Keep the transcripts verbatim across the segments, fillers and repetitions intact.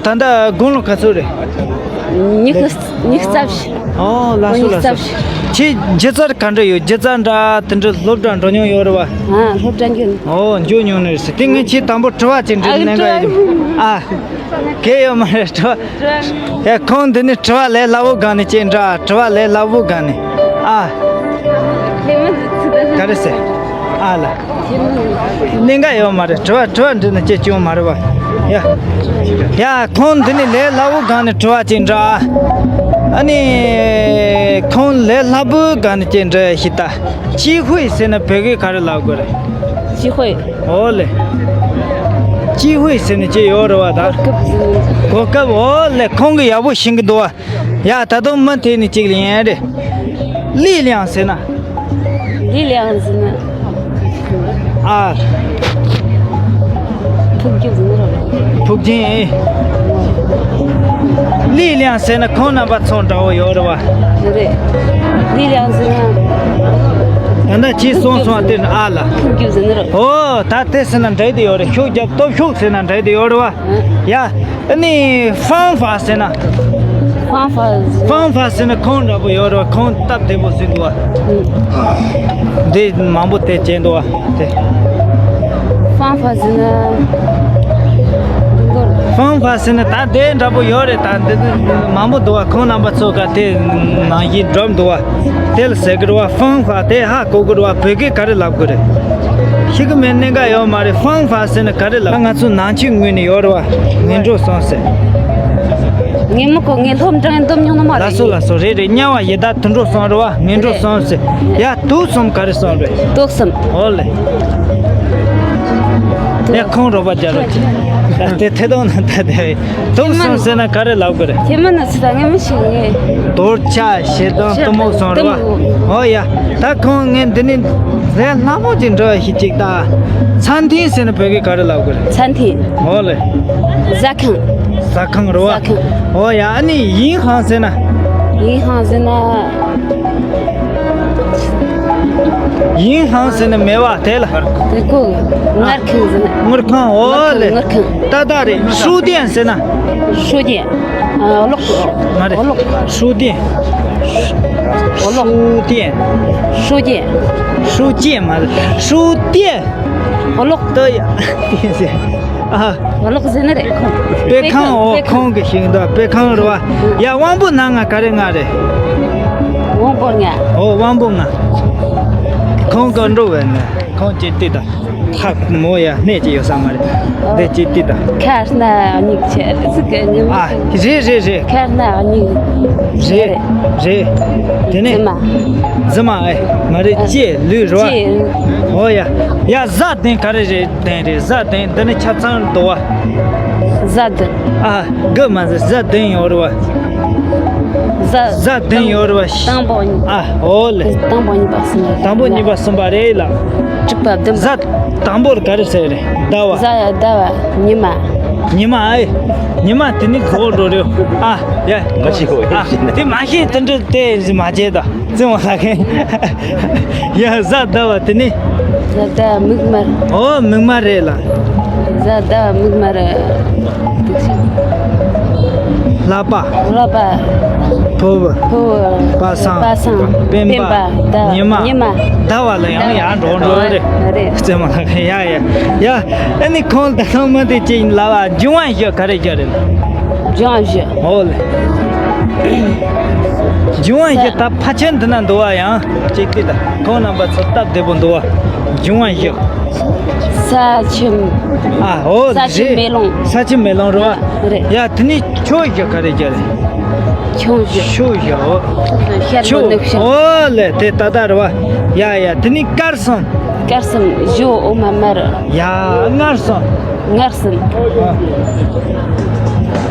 ད་ལྟ་དགུང་ལོ་ག་ཚོད་རེད། ཉི་ཤུ་ཉི་ཤུ་རྩ་བཞི། ཨོ་ལགས་སོ་ལགས་སོ། ཉི་ཤུ་རྩ་བཞི། ཁྱེད་སྒྱུ་རྩལ་ག་འདྲ་ཡོད། སྒྱུ་རྩལ་འདྲ་དེ་འདྲ་སློབ་གྲྭ་འགྲོ་མྱོང་ཡོད་རེད་བ། ཨ་སློབ་གྲྭ་འགྱོ། ཨོ་འགྱོ་མྱོང་ནི་རེད་ཟེར། དེ་ངས་ཁྱེད་དང་པོ་དྲི་བ་ཅིག་འདྲི་ཨ་ནས་ག་ཡིན། ཨ་གལ་ཡོད་མ་རེད། དྲི་བ། ཡ་ཁོང་འདི་ནི་དྲི་བ་ལས་སླ་བོ་གང་ནས་ཅིག་འདྲ། དྲི་བ་ལས་སླ་བོ་གང་ནས། ཨ་ག་རེ་ཟེར། ཨ་ལ། གནད་འགག་ཡོད་མ་རེད། དྲི་བ་དྲི་བ་འདྲི་ན་ཅི་བྱུང་མ་རེད་བ། ཡ། ཡ་ཁོང་འདི་ནི་ལས་སླ་བོ་གང་ནས་དྲི་བ་ཅིག་འདྲ། ཨ་ནི་ཁོང་ལས་སླ་པོ་གང་ནས་ཅིག་འདྲ་ཞིག་ད། ཅི་ཧུའེ་ཟེར་ན་བོད་སྐད་ག་རེ་ལབ་དགོས་རེད། ཅི་ཧུའེ། ཨོ་ལེ། ཅི་ཧུའེ་ཟེར་ན་ཅི་ཡོད་རེད་བ་ད། གོ་སྐབས། ཨོ་ལེ། ཁོང་གིས་ཡག་པོ་ཤེས་ཀྱི་འདུག་བ། ཡ་ད་དུང་མུ་མཐུད་ནས་གཅིག་ལ་ཡིན་རེད། ལི་ལིང་ཟེར་ན། ལི་ལིང་ཟེར་ན། ཨ། ཕུགས་རྒྱུ་ཟེར་ན་རོ། ཕུགས་རྒྱུ། ལི་ལིང་ཟེར་ན་ཁོང་རྣམ་པ་ཚོ་འདྲ་བོ་ཡོད་རེད་བ། རེད། ལི་ལིང་ཟེར་ན། ད་ལྟ་ཅི་གསུངས་སོང་བ་དེ་ཨ་ལ། ཕུགས་རྒྱུ་ཟེར་ན་རོ། ཨོ་ད་དེ་ཟེར་ན་འདྲ་དེ་ཡོད་རེད། ཤུགས་རྒྱབ། སྟོབས་ཤུགས་ཟེར་ན་འདྲ་དེ་ཡོད་རེད་བ། ཡ། ཨ་ནི་ཧྥང་ཧྥ་ཟེར་ན། ཧྥང་ཧྥ་ཧྥང་ཧྥ་ཟེར་ན་ཁོང་འདྲ་པོ་ཡོད་རེད། ཁོང་སྟབས་བདེ་པོ་ཟིན་འདུག་བ། ཨུ། འདི་མང་པོ་དེ་བྱས་འདུག་བ་དེ། ཧྥང་ཧྥ་ཟེར་ན། ཧྥང་ཧྥ་ཟེར་ན་ད་དེ་འདྲ་པོ་ཡོད་རེད། ད་འདི་མང་པོ་འདུག་བ། ཁོང་རྣམ་པ་ཚོ་ག་དེ་ནང་བཞིན་སྒྲུབ་འདུག་བ། དེ་ལ་ཟེར་གི་རེད་བ། ཧྥང་ཧྥ་དེ་ཧ་གོ་གི་རེད་བ། བོད་སྐད་ག་རེ་ལབ་གི་རེད། ཤེས་གི་མེད་གནད་འགག་ཡོད་མ་རེད། ཧྥང་ཧྥ་ཟེར་ན་ག་རེ་ལབ། ང་ཚོ་ནང་ཆོས་ངོས་ནས་ཡོད་རེད་བ། ངན་འགྲོ་སོང་ཟེར། ངས་མི་གོ། ངས་སློབ་འབྲིང་འདུམ་མྱོང་ནི་མ་རེད། ལགས་སོ་ལགས་སོ། རེད་རེད། དམྱལ་བ་ཡི་དྭགས་དུད་འགྲོ་སོང་རེད་བ། ངན་འགྲོ་རེད། སོང་ཟེར། ཡ་དུག་གསུམ་ག་རེ་གསུམ་རེད། དུག་གསུམ། ཨོ་ལེ། ཡ་ཁོང་རོགས་པ་རྒྱག་རོགས་གྱིས། ད་དེ་ཐད་གཏོང་ན་ད་དེ། དུག་གསུམ་ཟེར་ན་ག་རེ་ལབ་དགོས་རེད། ཁྱེད་མ་ན་ཚི་ད་ངས་མི་ཤེས་ངས། དོར་ཆ་ཞེ་སྡང་གཏི་མུག་སོང་རེད་བ། ཨོ་ཡ། ད་ཁོང་ངས་འདི་ནི་ལས་སླ་མོ་ཅིག་འགྲོ་ཡ་ཤི་ཅིག་ད། ཚན་ཐིན་ཟེར་ན་བོད་སྐད་ག་རེ་ལབ་དགོས་རེད། ཚན་ཐིན། ཨོ་ལེ། ཟ་ཁང་། ཟ་ཁང་རེད་བ། ཟ་ཁང་། ཨོ་ཡ། ཨ་ནི་ཡིན་ཧང་ཟེར་ན། ཡིན་ཧང་ཟེར་ན། ཡིན་ཧང་ཟེར་ན་མེད་བ་དེ་ལ། དེ་ཀོ། དངུལ་ཁང་ཟེར་ན། དངུལ་ཁང་། ཨོ་ལེ། དངུལ་ཁང་། ཏག་ཏག་རེད། ཧྲུའུ་ཏེན་ཟེར་ན། ཧྲུའུ་ཏེན། ཨ་གློག་མ་རེད། གློག་ཧྲུའུ་ཏེན། གློག་ཧྲུའུ་ཏེན། ཧྲུའུ་ཏེན། ཧྲུའུ་ཅེན་མ་རེད། ཧྲུའུ་ཏེན། གློག་ཏོ་ཡ། ཨ། གློག་ཟེར་ནི་རེད་ཁོང་། དཔེ་ཁང་། ཨོ་དཔེ་ཁང་། ཁོང་གི་ཞིང་དུ་དཔེ་ཁང་རེད་བ། ཡ་དབང་པོ་སྣ་ལྔ་ག་རེ་ལྔ་རེད། དབང་པོ་ལྔ། ཨོ་དབང་པོ་ལྔ། ཁོང་གི་འགྲོ་བས་ནི་ཁོང་ཅི་ལྟོས་དང་། ཐག་མོ་ཡ་སྣེ་ཅི་ཡོད་ས་མ་རེད། འདི་ཅི་ལྟོས་དང་། ཁ་སྣ་གཉིས་ཆེ་ཟིག་གི་ཉི་མ། ཨ་རེད་རེད་རེད། ཁ་སྣ་གཉིས། རེད་རེད། དེ་ནས་རྫི་མ། རྫི་མ་ཨེ་མ་རེད། ཨ། ལྕེ་ལུས་རེད་བ། ལྕེ། ཨོ་ཡ། ཡ་བཟའ་ལྡན་ག་རེ་རེད། ལྡན་རེད། བཟའ་ལྡན་འདི་ནི་ཆ་ཚང་འདུག་བ། བཟའ་ལྡན། ཨ་དགུ་མ་ཟད་བཟའ་ལྡན་ཡོད་རེད་བ། བཟའ། བཟའ་ལྡན་ཡོད་རེད་བ། དང་པོ་གཉིས། ཨ་ཨོ་ལེ། དང་པོ་གཉིས་པ་གསུམ་པ། དང་པོ་གཉིས་པ་གསུམ་པ་རེད་ལ། དྲུག་པ་བདུན་པ། བཟའ་དང་པོ་ལ་ག་རེ་ཟེར་རེད། ཟླ་བ། བཟའ་ཡ་ཟླ་བ། ཉི་མ། ཉི་མ་ཨེ། ཉི་མ་དེ་ནི་རྫོགས་འགྲོ་རེད། ཨ་ཡ། མ་ཤེས་གོ། ཨ་དེ་མ་ཤེས་དེ་འདྲ་དེ་མ་བྱེད་ད། བཙན་མ་ལགས་མཁན། ཡ་བཟའ་ཟླ་བ་དེ་ནི། བཟའ་ཟླ་མིག་དམར། ཨོ་མིག་དམར་རེད་ལ། བཟའ་ཟླ་བ་མིག་དམར། ལག་པ། ལག་པ། ཕོ་བ། ཕོ་བ། པ་སངས། པ་སངས། སྤེན་པ། སྤེན་པ། ཟླ་བ། ཉི་མ། ཉི་མ། ཟླ་བ་ལ་ཡང་ཡར་འགྲོ་འགྲོ་རེད། རེད། བཙན་མ་ལགས་མཁན། ཡ་ཡ་ཡ། ཨ་ནི་ཁོང་ད་ལྟ་མ་དེ་ཅིག་ལབ་པ་འབྱུང་བ་བཞི་ག་རེ་བཞི་རེད། འབྱུང་བ་བཞི། ཨོ་ལེ། འབྱུང་བ་བཞི་ད་ཕལ་ཆེར་འདི་ན་འདུག་བ། ཡང་གཅིག་དེ་ད་ཁོང་རྣམ་པ་ཚོ་སྟབས་བདེ་པོ་འདུག་བ། འབྱུང་བ་བཞི། ས་ཆུ། ཨ་ཨོ་ས་ཆུ་རེད། མེ་རླུང་། ས་ཆུ་མེ་རླུང་རེད་བ། རེད། ཡ་དེ་ནི་ཆུ་བཞི་ག་རེ་བཞི་རེད། ཆུ་བཞི། ཆུ་བཞི། ཨོ། ཤར་ལྷོ་ནུབ་བྱང་། ཨོ་ལེ་དེ་ད་ད་རེད་བ། ཡ་ཡ་དེ་ནི་སྐར་གསུམ། སྐར་གསུམ། ཞོ་འོ་མ་དམར། ཡ་སྔར་སོང་། སྔར་སོང་།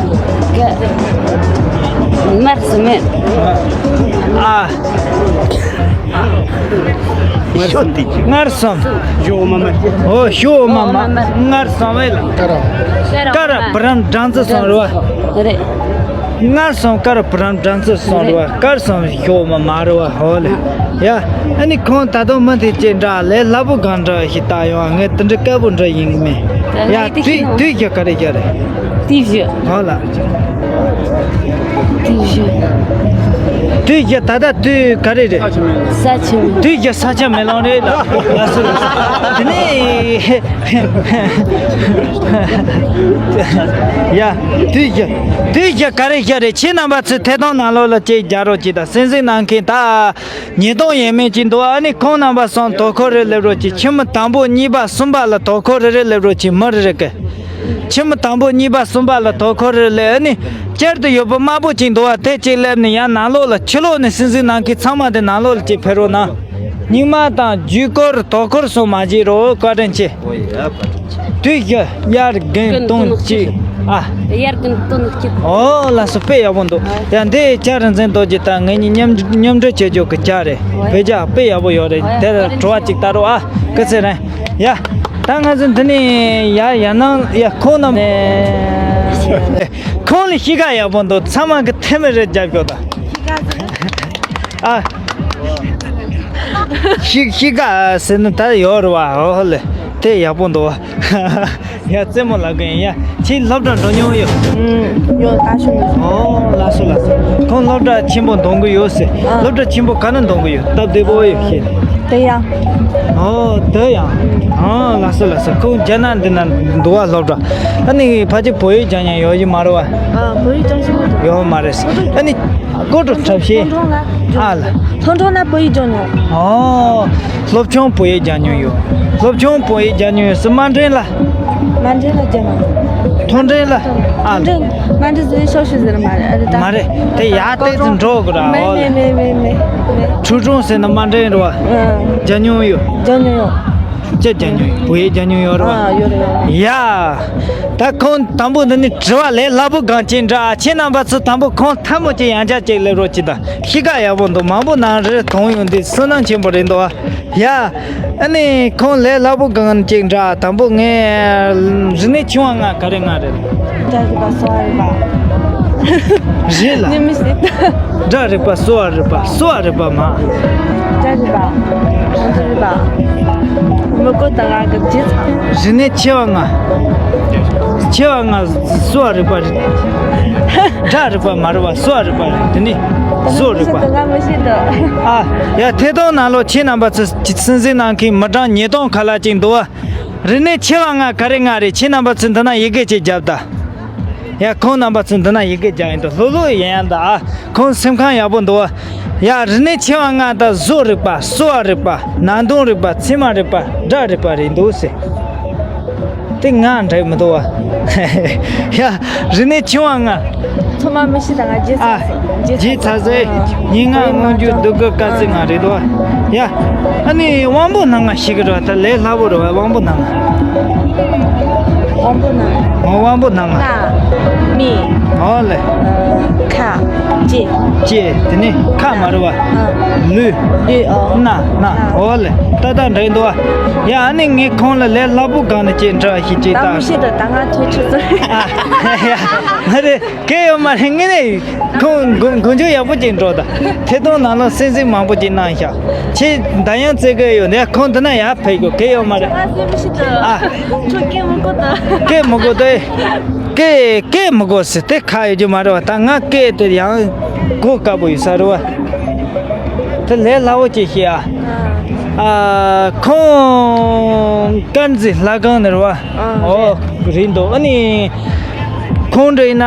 ཨ། སྔར་སོང་། ཞོ་འདི། སྔར་སོང་། ཞོ་འོ་མ་དམར། ཨོ་ཞོ་འོ་མ་དམར། སྔར་སོང་བས་ལ། ཀ་ར། ཀ་ར་བུ་རམ་སྦྲང་རྩི་སོང་རེད་བ། རེད། སྔར་སོང་། ཀ་ར་བུ་རམ་སྦྲང་རྩི་སོང་རེད་བ། སྔར་སོང་ཞོ་འོ་མ་དམར་རེད་བ། ཧོ་ལེ། ཡ། ཨ་ནི་ཁོང་ད་དུང་མི་དེ་ཅི་འདྲ་ལས་སླ་པོ་གང་འདྲ་ཞིག་བལྟ་ཡོང་། ངས་དེ་འདྲ་དཀའ་པོ་འདྲ་ཡིན་གི་མེད། ཡ། དུས་དུས་ཀྱི་ག་རེ་ག་རེ། དུས་བཞི། ཨོ་ལ། དུས་བཞི། དུས་བཞི་ད་ལྟ་དུས་ག་རེ་རེད། ས་ཆ་མེད། དུས་བཞི་ས་ཆ་མེ་ལོང་རེད་ལ། ལགས་སོ་ལགས་སོ། དེ་ནས་ཡ། དུས་བཞི། དུས་བཞི་ག་རེ་བཞི་རེད། ཁྱེད་རྣམ་པ་ཚོས་ཐད་གཏོང་ནང་ལོགས་ལ་ཅིག་རྒྱག་རོགས་གྱིས་དང་། གསན་གཟིགས་གནང་མཁན་ད་ཉིས་སྟོང་ཡས་མས་ཅིག་འདུག་ཨ་ནི་ཁོང་རྣམ་པ་ཚོ་དོ་ཁུར་རེ་སླེབས་རོགས་གྱིས། ཁྱིམ་མི་དང་པོ་གཉིས་པ་གསུམ་པ་ལ་དོ་ཁུར་རེ་རེ་སླེབས་རོགས་གྱིས། མི་རེ་རེ་གི། ཁྱིམ་མི་དང་པོ་གཉིས་པ་གསུམ་པ་ལ་དོ་ཁུར་རེ་སླེབས། ཨ་ནི་བསྐྱར་དུ་ཡོད་པ་དམར་པོ་ཅིག་འདུག་བ། དེ་གཅིག་སླེབས་ནས་ཡང་ནང་ལོགས་ལ་ཕྱི་ལོགས་ནས་གསན་གཟིགས་གནང་མཁན་ཚང་མ་དེ་ནང་ལོགས་ལ་ཅིག་ཕེབས་རོགས་གནང་། རྙིང་མ་དང་བརྒྱུད་སྐུར་དོ་ཁུར་སོགས་མ་བརྗེད་རོགས། བཀའ་དྲིན་ཆེ། དུས་བཞི་དབྱར་དགུན་སྟོན་དཔྱིད། ཨ། དབྱར་དགུན་སྟོན་དཔྱིད། ཨོ་ལགས་སོ། དཔེ་ཡག་པོ་འདུག་ཡ་འདི་ལྕགས་རི་འཛིན་རྡོ་རྗེ་དང་ངེད་གཉིས་མཉམ་མཉམ་འབྲེལ་བྱེད་ཆོག་གི་ལྕགས་རི། བོད་ལྕགས་དཔེ་ཡག་པོ་ཡོད་རེད། དེ་ལ་དྲི་བ་གཅིག་ལྟ་རོགས། ཨ་སྐུ་ཚེ་རིང་། ཡ། ད་ང་ཚོ་འདི་ནས་ཡ་ཡར་ནང་ཡ་ཁོང་རྣམས་ནས་ཁོང་ལ་གཤིས་ཀ་ཡག་པོ་འདུག་ཚང་མ་གི་ཐེ་མི་རེ་རྒྱབ་ཤོག་ད། ཨ། གཤིས་གཤིས་ཀ་ཟེར་ན་ད་ཡོད་རེད་བ། ཨོ་ལེ། དེ་ཡག་པོ་འདུག་བ། ཡ་རྩེད་མོ་ལབ་གི་ཡིན། ཡ་ཁྱེད་སློབ་གྲྭ་འགྲོ་མྱོང་ཡོད། ཨུམ། ཡོད། ད་ཞུ་མི་ཞུ། ཨོ་ལགས་སོ་ལགས་སོ། ཁོང་སློབ་གྲྭ་ཆེན་པོ་འདོན་གི་ཡོད་ཟེར། ཨ། སློབ་གྲྭ་ཆེན་པོ་ག་ན་འདོན་གི་ཡོད། སྟབས་བདེ་པོ་ཡོད་ཤེས། དེ་ཡང་། ཨོ་དེ་ཡང་། ཨོ་ལགས་སོ་ལགས་སོ། ཁོང་རྒྱ་ནག་འདི་ན་འདུག་བ་སློབ་གྲྭ། ཨ་ནི་ཕལ་ཆེར་བོད་ཡིག་སྦྱང་མཁན་ཡོད་ཀྱི་མ་རེད་བ། ཨ། བོད་ཡིག་སྦྱང་ཤེས་མ་འདུག་ཡོད་མ་རེད། ཨ་ནི་ཀོ་ཀྲུ་གྲབས་ཤེས། ཨ་ལ། ཐོན་ཐོན་ན་བོད་ཡིག་སྦྱང་མྱོང་། ཨོ། སློབ་ཆུང་བོད་ཡིག་སྦྱང་མྱོང་ཡོད། སློབ་ཆུང་བོད་ཡིག་སྦྱང་མྱོང་ཡོད་ཟེར། དམའ་འབྲིང་ལ། དམའ་འབྲིང་ལ་སྦྱང་མ་མཐོ་འབྲིང་ལ། ཨ། དམའ་འབྲིང་དམའ་འབྲིང་ཟེར་ཤོག་ཤོག་ཟེར་མ་རེད། ཨ་རེད་ད། མ་རེད། དེ་ཡར་ཏོག་ཙམ་འགྲོ་དགོས་ར། མེད་ཨོ་ལ། མེད་མེད་མེད་མེད། ཕྲུ་གུ་ཟེར་ན་དམའ་འབྲིང་རེད་བ། ཨ། སྦྱང་མྱོང་ཡོད། སྦྱང་མྱོང་ཡོད། ཅི་སྦྱང་མྱོང་ཡོད། བོད་ཡིག་སྦྱང་མྱོང་ཡོད་རེད་བ། ཨ་ཡོད་རེད་ཡོད། ཡ། ད་ཁོང་དང་པོ་འདི་ནི་དྲི་བ་ལས་སླ་པོ་གང་ཅི་འདྲ། ཁྱེད་རྣམ་པ་ཚོ་དང་པོ་ཁོང་ཐལ་མོ་ཅིག་ཡང་བསྐྱར་ཅིག་སླེབས་རོགས་གྱིས་དང་། གཤིས་ཀ་ཡག་པོ་འདུག་མང་པོ་ནང་རེ་མཐོང་ཡོང་དུས་བསོད་ནམས་ཆེན་པོ་རེད་འདུག་ཨ། ཡ། ཨ་ནི་ཁོང་ལས་སླ་པོ་གང་ཅིག་འདྲ། དང་པོ་ངས་རིག་གནས་ཆེ་བ་ལྔ་ག་རེ་ལྔ་རེད། སྒྲ་རིག་པ་གསོ་བ་རིག་པ། རེད་ལ། ནི་མི་སྲིད། སྒྲ་རིག་པ་གསོ་བ་རིག་པ། གསོ་བ་རིག་པ་མ། སྒྲ་རིག་པ། གྲོང་དུ་རིག་པ། མི་གོ་ད་ང་གི་རྗེས་ཚ། རིག་གནས་ཆེ་བ་ལྔ། ཆེ་བ་ལྔ། གསོ་བ་རིག་པ་རེད། སྒྲ་རིག་པ་མ་རེད་བ། གསོ་བ་རིག་པ་རེད། དེ་ནི་གསོ་རིག་པ། ང་མི་ཤེས་འདུག་ཨ། ཡ་ཐད་གཏོང་ནང་ལོགས་ཁྱེད་རྣམ་པ་ཚོས་གསན་གཟིགས་གནང་མཁན་མི་གྲངས་ཉིས་སྟོང་ཁ་ལ་ཅིག་འདུག་བ། རིག་གནས་ཆེ་བ་ལྔ་ག་རེ་ལྔ་རེད། ཁྱེད་རྣམ་པ་ཚོས་འདི་ན་ཡི་གེ་ཅིག་རྒྱབ་ད། ཡ་ཁོང་རྣམ་པ་ཚོས་འདི་ན་ཡི་གེ་རྒྱག་ཡིན་དུ་ལྷོད་ལྷོད་ཡིན་ཡང་ད། ཨ། ཁོང་སེམས་ཁམས་ཡག་པོ་འདུག་བ། ཡ་རིག་གནས་ཆེ་བ་ལྔ་ད་བཟོ་རིག་པ། གསོ་བ་རིག་པ། ན་གདོང་རིག་པ། ཚད་མ་རིག་པ། སྒྲ་རིག་པ་རེད་འདུག་ཟེར། དེ་ང་འགྲིག་མི་འདུག་བ། ཡ་རིག་གནས་ཆེ་བ་ལྔ། ཚང་མ་མི་ཤེས་ད་ང་རྗེས་ཨ། ཚ་རྗེས་ཚ་ཟེར། ཨ། ཉིན་ངག་སྔོན་འཇུག་གདུགས་དཀར་དཀར་རྩི་ལྔ་རེད་འདུག་བ། ཡ། ཨ་ནི་དབང་པོ་སྣ་ལྔ་ཤེས་ཀྱི་རེད་བ། ད་ལས་སླ་པོ་རེད་བ། དབང་པོ་སྣ་ལྔ། དབང་པོ་སྣ། ཨོ་དབང་པོ་སྣ་ལྔ། སྣ། མིག་ཨོ་ལེ། ཁ། ལྕེ། ལྕེ། དེ་ནས་ཁ་མ་རེད་བ། ཨ། ལུས། ལུས་ཨོ། སྣ། སྣ། ཨོ་ལེ། ཏག་ཏག་འགྲིག་འདུག་བ། ཡ་ཨ་ནི་ངས་ཁོང་ལ་ལས་སླ་པོ་གང་ནས་ཅིག་འདྲ་ཞིག་ཅིག་ད་ལྟ་མི་ཤེས་ད་ད་ང་ཐོས་ཆུ་ཚོད། ཨ། ཡ་མ་རེད། གལ་ཡོད་མ་རེད། ངས་ནས་ཁོང་མགོ་མགོ་མཇུག་ཡག་པོ་ཅིག་འགྲོ་ད། ཐད་གཏོང་ནང་ལ་གསན་གཟིགས་མང་པོ་ཅིག་གནང་ཤག་ཁྱེད་ད་ཡང་བཙལ་གི་ཡོད་ནས་ཁོང་འདི་ན་ཡར་ཕེབས་དགོས། གལ་ཡོད་མ་རེད། ང་སེམས་མི་ཤེས་ད། ཨ། ཁྱོད་སྐད་མི་གོ་ད། སྐད་མི་གོ་ད། སྐད་སྐད་མི་གོ་ཟེར་དེ་ཁ་ཡོད་རྒྱུ་མ་རེད་བ། ད་ང་སྐད་དེ་ཡང་གོ་དཀའ་པོ་ཡོད་ས་རེད་བ། དེ་ལས་སླ་བོ་ཅིག་ཤེས་ཨ། ཨ། ཁོང་དཀར་མཛེས་ལྷ་ཁང་ནས་རེད་བ། ཨ། ཨོ་རེད་འདུག་ཨ་ནི། ཁོང་འདྲ་ཡིན་ན་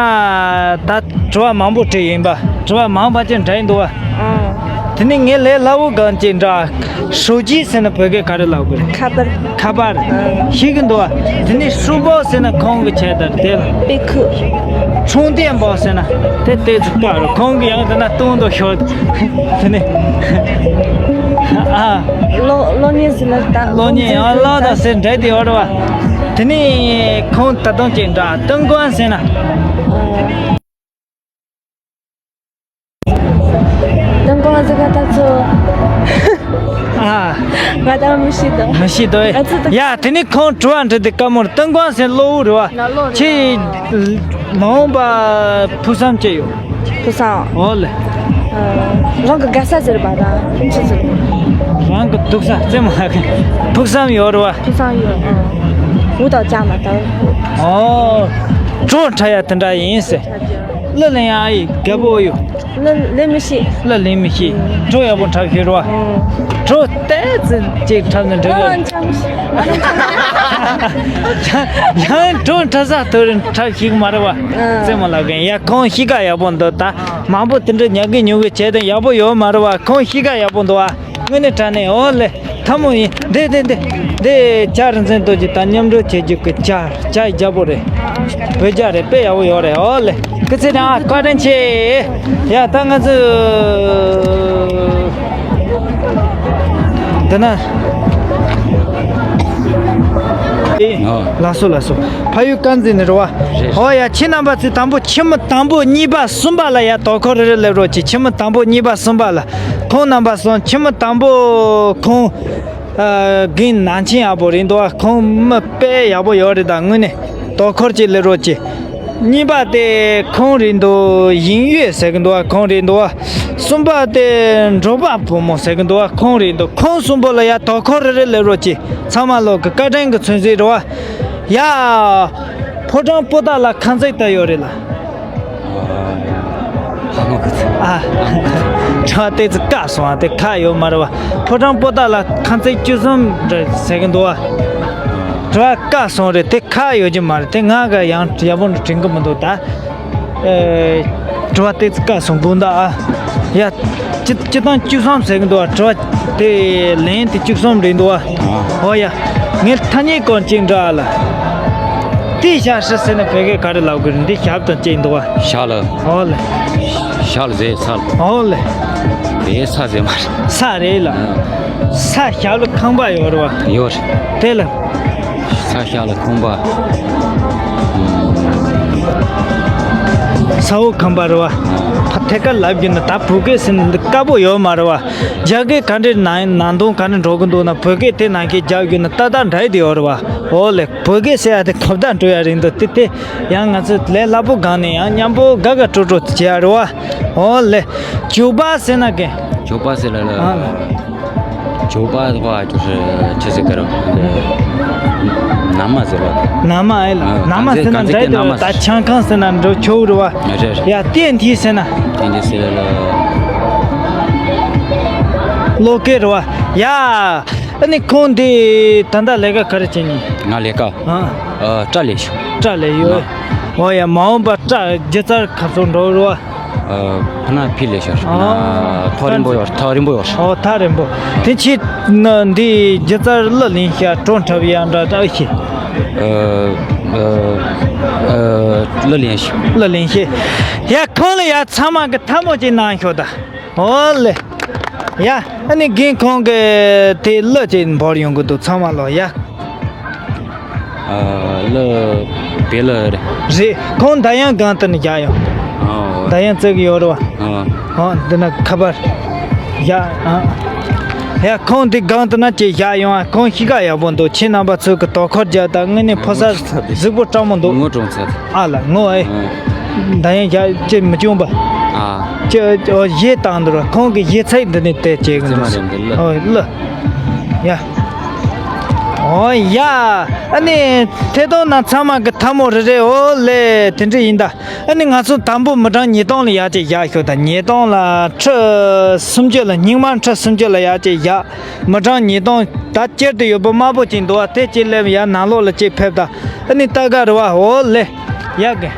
ད་དྲི་བ་མང་པོ་དྲིས་ཡིན་པ། དྲི་བ་མང་པ་ཅིག་འདྲ་ཡིན་འདུག་བ། ཨང་། དེ་ནས་ངས་ལས་སླ་བོ་གང་ཅིག་འདྲ། ཧྲུའུ་ཅི་ཟེར་ན་བོད་སྐད་ག་རེ་ལབ་དགོས་རེད། ཁ་པར། ཁ་པར། ཨང་། ཤེས་ཀྱི་འདུག་བ། དེ་ནས་ཧྲུའུ་པའོ་ཟེར་ན་ཁོང་གི་ཆེད་དར་དེ་ལ། པེ་ཁུ། ཁྲུང་ཏེན་པའོ་ཟེར་ན་དེ་ལྟས་ཚུགས་པ་རེད། ཁོང་གི་ཡང་དེ་ན་སྟོང་དུ་ཤོད། དེ་ནས། ཨ། གློག་གློག་བརྙན་ཟེར་ན་ད་གློག་བརྙན་ཡང་གློག་དང་ཟེར་འདྲ་དེ་ཡོད་རེད་བ། དེ་ནས་ཁོང་ད་དུང་ཅིག་འདྲ་ཏུན་ཀོན་ཟེར་ན། ཏུན་ཀོན་ཟེར་ག་ད་ཚོ། ཨ། ང་ད་མི་ཤེས་དོ། མི་ཤེས་དོ། ཨ་ཚོ་ད། ཡ་དེ་ནས་ཁོང་དྲི་བ་འདྲི་དེ་དཀའ་མོ་རེད། ཏུན་ཀོན་ཟེར་གློ་བོ་རེད་བ། ན་གློ་རེད། ཁྱེད་མ་འོངས་པ་ཕུགས་བསམ་ཅི་ཡོད། ཕུགས་བསམ། འོ་ལེ། རང་གི་དགའ་ས་ཟེར་བ་དང་ཆུ་ཚོད། རང་གི་སྡུག་ས་རྩེད་མོ་ལ་ཕུགས་བསམ་ཡོད་རེད་བ། ཕུགས་བསམ་ཡོད། འུ་དང་ཅག་མ་དང་། ཨོ། བྲོ་འཁྲབ་ཡ་དེ་འདྲ་ཡིན་ཟེར། གླུ་ལེན་ཡ་ཨ་ཡི་རྒད་པོ་ཡོད། གླུ་ལེན་མི་ཤེས། གླུ་ལེན་མི་ཤེས། བྲོ་ཡག་པོ་འཁྲབ་ཤེས་རོ། ཨང་། བྲོ་ཏོག་ཙམ་ཅིག་འཁྲབ་ན་འགྲིག་གི། ཨང་། འཁྲབ་མི་ཤེས། ཡང་བྲོ་འཁྲབ་ས་དུ་རིན་འཁྲབ་ཤེས་ཀྱི་མ་རེད་བ། ཨང་། རྩེད་མོ་ལབ་མཁན་ཡ་ཁོང་གཤིས་ཀ་ཡག་པོ་འདུག་ད་མང་པོ་དེ་འདྲ་ཉལ་གི་ཉུལ་གི་བྱས་ཏེ་ཡག་པོ་ཡོད་མ་རེད་བ། ཁོང་གཤིས་ཀ་ཡག་པོ་འདུག་བ། དངོས་གནས་དྲང་གནས། འོ་ལེ། ཐལ་མོ་ཡིན། འདི་འདི་འདི། འདི་ལྕགས་རིན་ཆེན་རྡོ་རྗེ་དང་མཉམ་འབྲེལ་བྱེད་རྒྱུ་གི་ལྕགས་ལྕགས་རྒྱལ་པོ་རེད། བོད་རྒྱལ་རེད། དཔེ་ཡག་པོ་ཡོད་རེད། འོ་ལེ། སྐུ་ཚེ་རིང་ཨ། བཀའ་དྲིན་ཆེ། ཡ་ད་ང་ཚོ་འདི་ན། ཨེ། ཨོ། ལགས་སོ་ལགས་སོ། ཕ་ཡུལ་དཀར་མཛེས་ནས་རེད་བ། རེད། འོ་ཡ། ཁྱེད་རྣམ་པ་ཚོས་དང་པོ་ཁྱི་མོ་དང་པོ་གཉིས་པ་གསུམ་པ་ལ་ཡ་དོ་ཁུར་རེ་རེ་སླེབས་རོགས་གྱིས། ཁྱི་མོ་དང་པོ་གཉིས་པ་གསུམ་པ་ལ། ཁོང་རྣམ་པ་གསུམ། ཁྱི་མོ་དང་པོ་ཁོང་། ཨ། རྒན་ནང་ཆེན་ཡག་པོ་རེད་འདུག་ཁོང་མི་དཔེ་ཡག་པོ་ཡོད་རེད། ད་དངོས་གནས་དོ་ཁུར་ཅིག་སླེབས་རོགས་གྱིས། གཉིས་པ་དེ་ཁོང་རེད་འདུག་ཡིན་ཡོད་ཟེར་གི་འདུག་ཁོང་རེད་འདུག་གསུམ་པ་དེ་འབྲོག་པ་བུ་མོ་ཟེར་གི་འདུག་ཁོང་རེད་འདུག་ཁོང་གསུམ་པོ་ལ་ཡ་དོ་ཁུར་རེ་རེ་སླེབས་རོགས་གྱིས། ཚང་མ་ལོག་གི་བཀའ་དྲིན་གྱི་མཚོན་བྱེད་རེད་བ། ཡ། ཕོ་བྲང་པོ་ཏཱ་ལ་ཁང་བརྩེགས་ད་ཡོད་རེད་ལ། ལྷ་མོ་གི་ཚེ། ཨ། དྲི་བ་ཏོག་ཙམ་བཀག་སོང་བ་དེ་ཁག་ཡོད་མ་རེད་བ། ཕོ་བྲང་པོ་ཏཱ་ལ་ཁང་བརྩེགས་བཅུ་གསུམ་རེད་ཟེར་གི་འདུག་བ། དྲི་བ་བཀག་སོང་རེད། དེ་ཁག་ཡོད་ཀྱི་མ་རེད། དེ་ང་ག་ཡང་ཡག་པོ་འདྲ་དྲན་གི་མི་འདུག་ད། ཨེ། དྲི་བ་ཏོག་ཙམ་བཀག་སོང་དགོངས་དག་ཨ། ཡ། སྤྱི་སྤྱི་བཏང་བཅུ་གསུམ་ཟེར་གི་འདུག་བ། དྲི་བ་དེ་ལན་དེ་བཅུ་གསུམ་རེད་འདུག་བ། ཨོ་ཡ། ངས་ཐ་སྙད་སྐོར་གཅིག་འདྲི་ཨ་ལ། དེ་ཞབས་ཧྲི་ཟེར་ན་བོད་སྐད་ག་རེ་ལབ་དགོས་རེད། འདི་ཞབས་དང་བཅས་འདུག་བ། ཞབས་ལ། ཨོ་ལེ། ཞབས་ལ་ཟེར་ས་ལ། ཨོ་ལེ། དེ་ས་ཟེར་མ་རེད། ས་རེད་ལ། ཨ། ས་ཞབས་ལ་ཁང་པ་ཡོད་རེད་བ། ཡོད་རེད། དེ་ལ། ས་ཞབས་ལ་ཁང་པ། ས་འོག་ཁང་པ་རེད་བ། ཕ་ཐད་ཀར་ལབ་རྒྱུ་ན་ད་བོད་སྐད་ཟེར་ན་འདི་དཀར་པོ་ཡོད་མ་རེད་བ། རྒྱ་སྐད་ག་འདྲའི་ནང་ནང་དོན་ག་འདྲ་འགྲོ་གི་འདུག་ན་བོད་སྐད་དེ་ནང་སྐད་རྒྱག་རྒྱུ་ན་ཏག་ཏག་འདྲ་ཡི་དེ་ཡོད་རེད་བ། འོ་ལེ། བོད་སྐད་ཟེར་ཡ་དེ་ཁ་བརྡ་འགྲོ་ཡ་རེད་འདུག་དེ་དེ་ཡང་ང་ཚོ་ལས་སླ་པོ་སྒང་ནས་ཡང་མཉམ་པོ་དགའ་དགའ་སྤྲོ་སྤྲོ་བྱེད་ཡ་རེད་བ། འོ་ལེ། ཇོ་པ་ཟེར་ན་གན། ཇོ་པ་ཟེར་ལ་ལ། ཨ་ལ། ཇོ་པ་ཟེར་བ་ཅོ་ཧྲི་ཆི་ཟེར་ག་རོ། ན་མ་ཟེར་བ། ན་མ་ཨེ་ལ། ཨ། ན་མ་ཟེར་ན་གང་ཟེར་འདྲ་གང་ཟེར་དེ་ན་མ་ད་ཆང་ཁང་ཟེར་ན་འགྲོ་ཆོག་རེད་བ། རེད་རེད། ཡ་ཏན་ཏི་ཟེར་ན། ཏན་ཏི་ཟེར་ལ་ལ། བློ་སྐད་རེད་བ། ཡ། ཨ་ནི་ཁོང་འདི་ད་ལྟ་ལས་ཀ་ག་རེ་བྱེད་ནི། ང་ལས་ཀ། ཨ། ཨ། སྐྲ་ལས་ཤོག་སྐྲ་ལས་ཡོད། ཨ། འོ་ཡ། མ་འོངས་པ་སྐྲ་སྒྱུ་རྩལ་ཁ་ཚོ་འགྲོ་རེད་བ། ཨ། ཕ་ན་ཕི་ལས་ཤོར་ཕ་ན། ཨ། ཐག་རིང་པོ་ཡོད། ཐག་རིང་པོ་ཡོད། ཨོ། ཐག་རིང་པོ། དེ་ཕྱིར་ན་འདི་སྒྱུ་རྩལ་གླུ་ལེན་ཤག་བྲོ་འཁྲབ་ཡ་འདྲ་འདྲ་ཨེ་ཤེས། ཨ། ཨ། ཨ། གླུ་ལེན་ཤག་གླུ་ལེན་ཤག་ཡ། ཁོང་ལ་ཡ་ཚང་མ་གི་ཐལ་མོ་ཅིག་གནང་ཤོག་ད། ཨོ་ལེ། ཡ། ཨ་ནི་རྒན་ཁོང་གི་དེ་གླུ་ཅིག་འབོར་ཡོང་གི་འདུག་ཚང་མ་ལོ་ཡ། ཨ། གླུ་བོད་གླུ་རེད། རེད། ཁོང་ད་ཡང་སྒང་དེ་ནས་རྒྱག་ཡོང་། ཨོ། ད་ཡང་བརྩེགས་ཡོད་རེད་བ། ཨོ། ཨོ། འདི་ན་ཁ་པར་བཞག་ཨ། ཡ། ཁོང་འདི་སྒང་དེ་ན་ཅིག་བཞག་ཡོང་ཨ། ཁོང་གཤིས་ཀ་ཡག་པོ་འདུག་ཁྱེད་རྣམ་པ་ཚོས་ཀྱི་དོ་ཁུར་རྒྱག་དང་། དངོས་གནས་ཕོ་གསར་གཟིགས་པོ་སྤྲང་མོ་འདུག་ངོ་གྲོང་ཚད། ཨ་ལ་ངོ་ཨེ། ཨོ། ད་ཡང་བཞག་ཅིག་མི་བྱུང་པ། ཨ། ཅིག་ཨོ་གཞས་བཏང་འདུག་ར། ཁོང་གི་གཞས་ཚིག་འདི་ནས་དེ་བྱེད་གི་འདུག་ཨོ་གླུ། ཡ། ཨོ་ཡ། ཨ་ནི་ཐད་གཏོང་ནང་ཚང་མ་གི་ཐལ་མོ་རེ་རེ། ཨོ་ལེ། དེ་འདྲ་ཡིན་ད། ཨ་ནི་ང་ཚོ་དང་པོ་མི་གྲངས་ཉིས་སྟོང་ལ་ཡར་ཅིག་བཞག་ཤོག་ད། ཉིས་སྟོང་ལ་ཁྲི་སུམ་ཅུ་ལ། རྙིང་མ་ཁྲི་སུམ་ཅུ་ལ་ཡར་ཅིག་བཞག་མི་གྲངས་ཉིས་སྟོང་ད་སྤྱིར་དུ་ཡོད་པ་དམར་པོ་ཅིག་འདུག་བ། དེ་ཅིག་སླེབས་ཡར་ནང་ལོགས་ལ་ཅིག་ཕེབས་ད། ཨ་ནི་ལྟ་ག་རེད་བ། ཨོ་ལེ། ཡ་གི།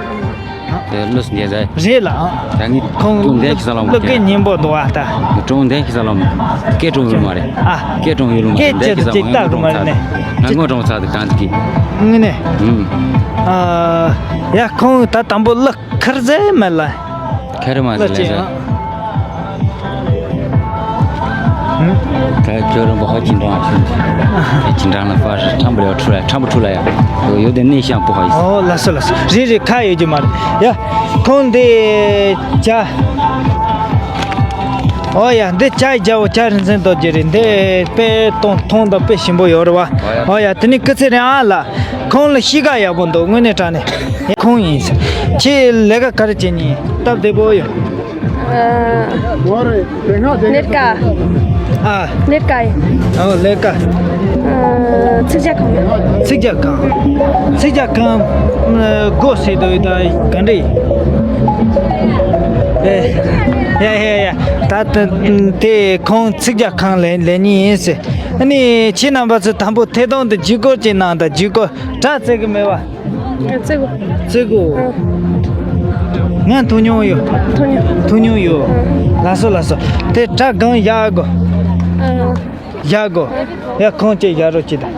དེ་ལུས་འདས་ཟེར། རེད་ལ་ཨང་། ད་ངས་ཁོང་ཀྲུང་འདས་ཤི་ས་ལ་མ་ལུག་གི་སྙིང་པོ་འདུག་ཨ་ད། ཀྲུང་འདས་ཤི་ས་ལ་མ། སྐད་ཀྲུང་ཡོད་མ་རེད། ཨ། སྐད་ཀྲུང་ཡོད་མ་རེད། སྐད་འདས་ཤི་ས་ཅིག་མ། ང་ཀྲུང་ཚ་ནས། ང་ངོ་ཀྲུང་ཚ་དུ་གང་གི། ངི་ནས། ཨུམ། ཨ། ཡ་ཁོང་ད་དང་པོ་ལུག་ཁར་ཟེར་མེད་ལ། ཁེར་མ་ཟེར་ལ་ཟེར། ཁ་ཁྱོད་རང་པོ་ཧ་ཅིན་ཀྲང་ཞུ། ཅིན་ཀྲང་ལ་ཕར་ཁྲམ་པོ་ཡོད་ཁྲུ་ལ་ཁྲམ་པོ་ཁྲུ་ལ་ཡ། ཡོད་དེ་ནས་ཤང་པོ་ཧ་ཡིན། ཨོ་ལགས་སོ་ལགས་སོ། རེད་རེད། ཁ་ཡོད་ཀྱི་མ་རེད་ཡ། ཁོང་འདི་ཇ། ཨོ་ཡ། འདི་ཇ་ཡི་ཇ་བོ་ཇ་རིན་ཆེན་རྡོ་རྗེ་རེད། འདི་དཔེ་གཏོང་མཐོང་དང་དཔེ་ཞིམ་པོ་ཡོད་རེད་བ། ཨོ་ཡ། དེ་ནི་སྐུ་ཚེ་རིང་ཨ་ལགས། ཁོང་ལ་གཤིས་ཀ་ཡག་པོ་འདུག་དངོས་གནས་དྲང་གནས། ཁོང་ཡིན་ཟེར། ཁྱེད་ལས་ཀ་ག་རེ་བྱེད་ནི་ཡིན། སྟབས་བདེ་པོ་ཡོད། ཨ། གནས་ཀ། ཨ། ལས་ཀ་ཡིན། ཨོ་ལས་ཀ། ཚིག་ཇ་ཁང་། ཚིག་ཇ་ཁང་། ཚིག་ཇ་ཁང་། སྒོ་ཟེར་དུས་ད་ག་འདྲ་ཡིན། ཨེ། ཡ་ཡ་ཡ། ད་ད་དེ་ཁོང་ཚིག་ཇ་ཁང་ལས་ལས་ཉིན་ཡིན་ཟེར། ཨ་ནི་ཁྱེད་རྣམ་པ་ཚོ་དང་པོ་ཐད་གཏོང་དུ་བརྒྱུད་སྐུར་ཅིག་གནང་དང་། བརྒྱུད་སྐུར་དྲ་བཙལ་གི་མེད་པ། བཙལ་གོ། བཙལ་གོ། ཨ། ང་ཐུག་མྱོང་ཡོད། ཐུག་མྱོང་། ཐུག་མྱོང་ཡོད། ཨ། ལགས་སོ་ལགས་སོ། དེ་དྲ་སྒང་བཞག་གོ། ཨ། བཞག་གོ། ཡ་ཁོང་ཅིག་བཞག་རོགས་གྱིས་དང་།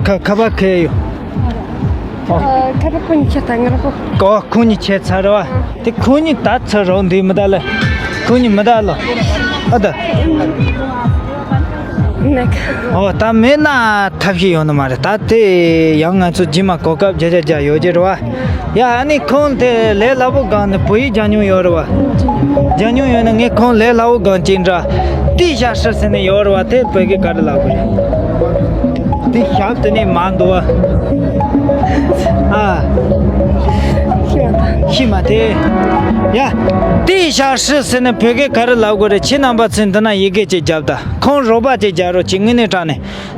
ཁ་ཁ་པར་ཁེལ་ཡོད། ཨ། ཁ་པར་ཁོ་གཉིས་ཁྱེར་ད་ང་རོགས་པོ། ཨོ་ཁོ་གཉིས་ཁྱེར་ཚར་བ། དེ་ཁོ་གཉིས་ད་ཚར་རོགས་འདི་མི་ད་ལ། ཁོ་གཉིས་མི་ད་ལ། ཨ་ད། ཨོ་ད་མེད་ན་ཐབས་ཤེས་ཡོང་ནི་མ་རེད། ད་དེ་ཡང་ང་ཚོ་རྗེས་མ་གོ་སྐབས་བརྒྱ་ཆ་བརྒྱ་ཡོད་ཀྱི་རེད་བ། ཡ་ཨ་ནི་ཁོང་དེ་ལས་སླ་པོ་སྒང་ནས་བོད་ཡིག་སྦྱང་མྱོང་ཡོད་རེད་བ། སྦྱང་མྱོང་ཡོད་ན་ངས་ཁོང་ལས་སླ་པོ་སྒང་ཅིག་འདྲ། ཏི་ཞ་ཧྲི་ཟེར་ནས་ཡོད་རེད་བ། དེ་བོད་སྐད་ག་རེ་ལབ་དགོས་རེད། ཏི་ཞ་དེ་ནས་མ་འདུག་བ། ཨ། ཤི་མ་ཐེ། ཡ། ཏི་ཞ་ཧྲི་ཟེར་ནས་བོད་སྐད་ག་རེ་ལབ་དགོས་རེད། ཁྱེད་རྣམ་པ་ཚོས་འདི་ན་ཡི་གེ་ཅིག་རྒྱབ་དང་། ཁོང་རོགས་པ་ཅིག་རྒྱག་རོགས་གྱིས། དངོས་གནས་དྲང་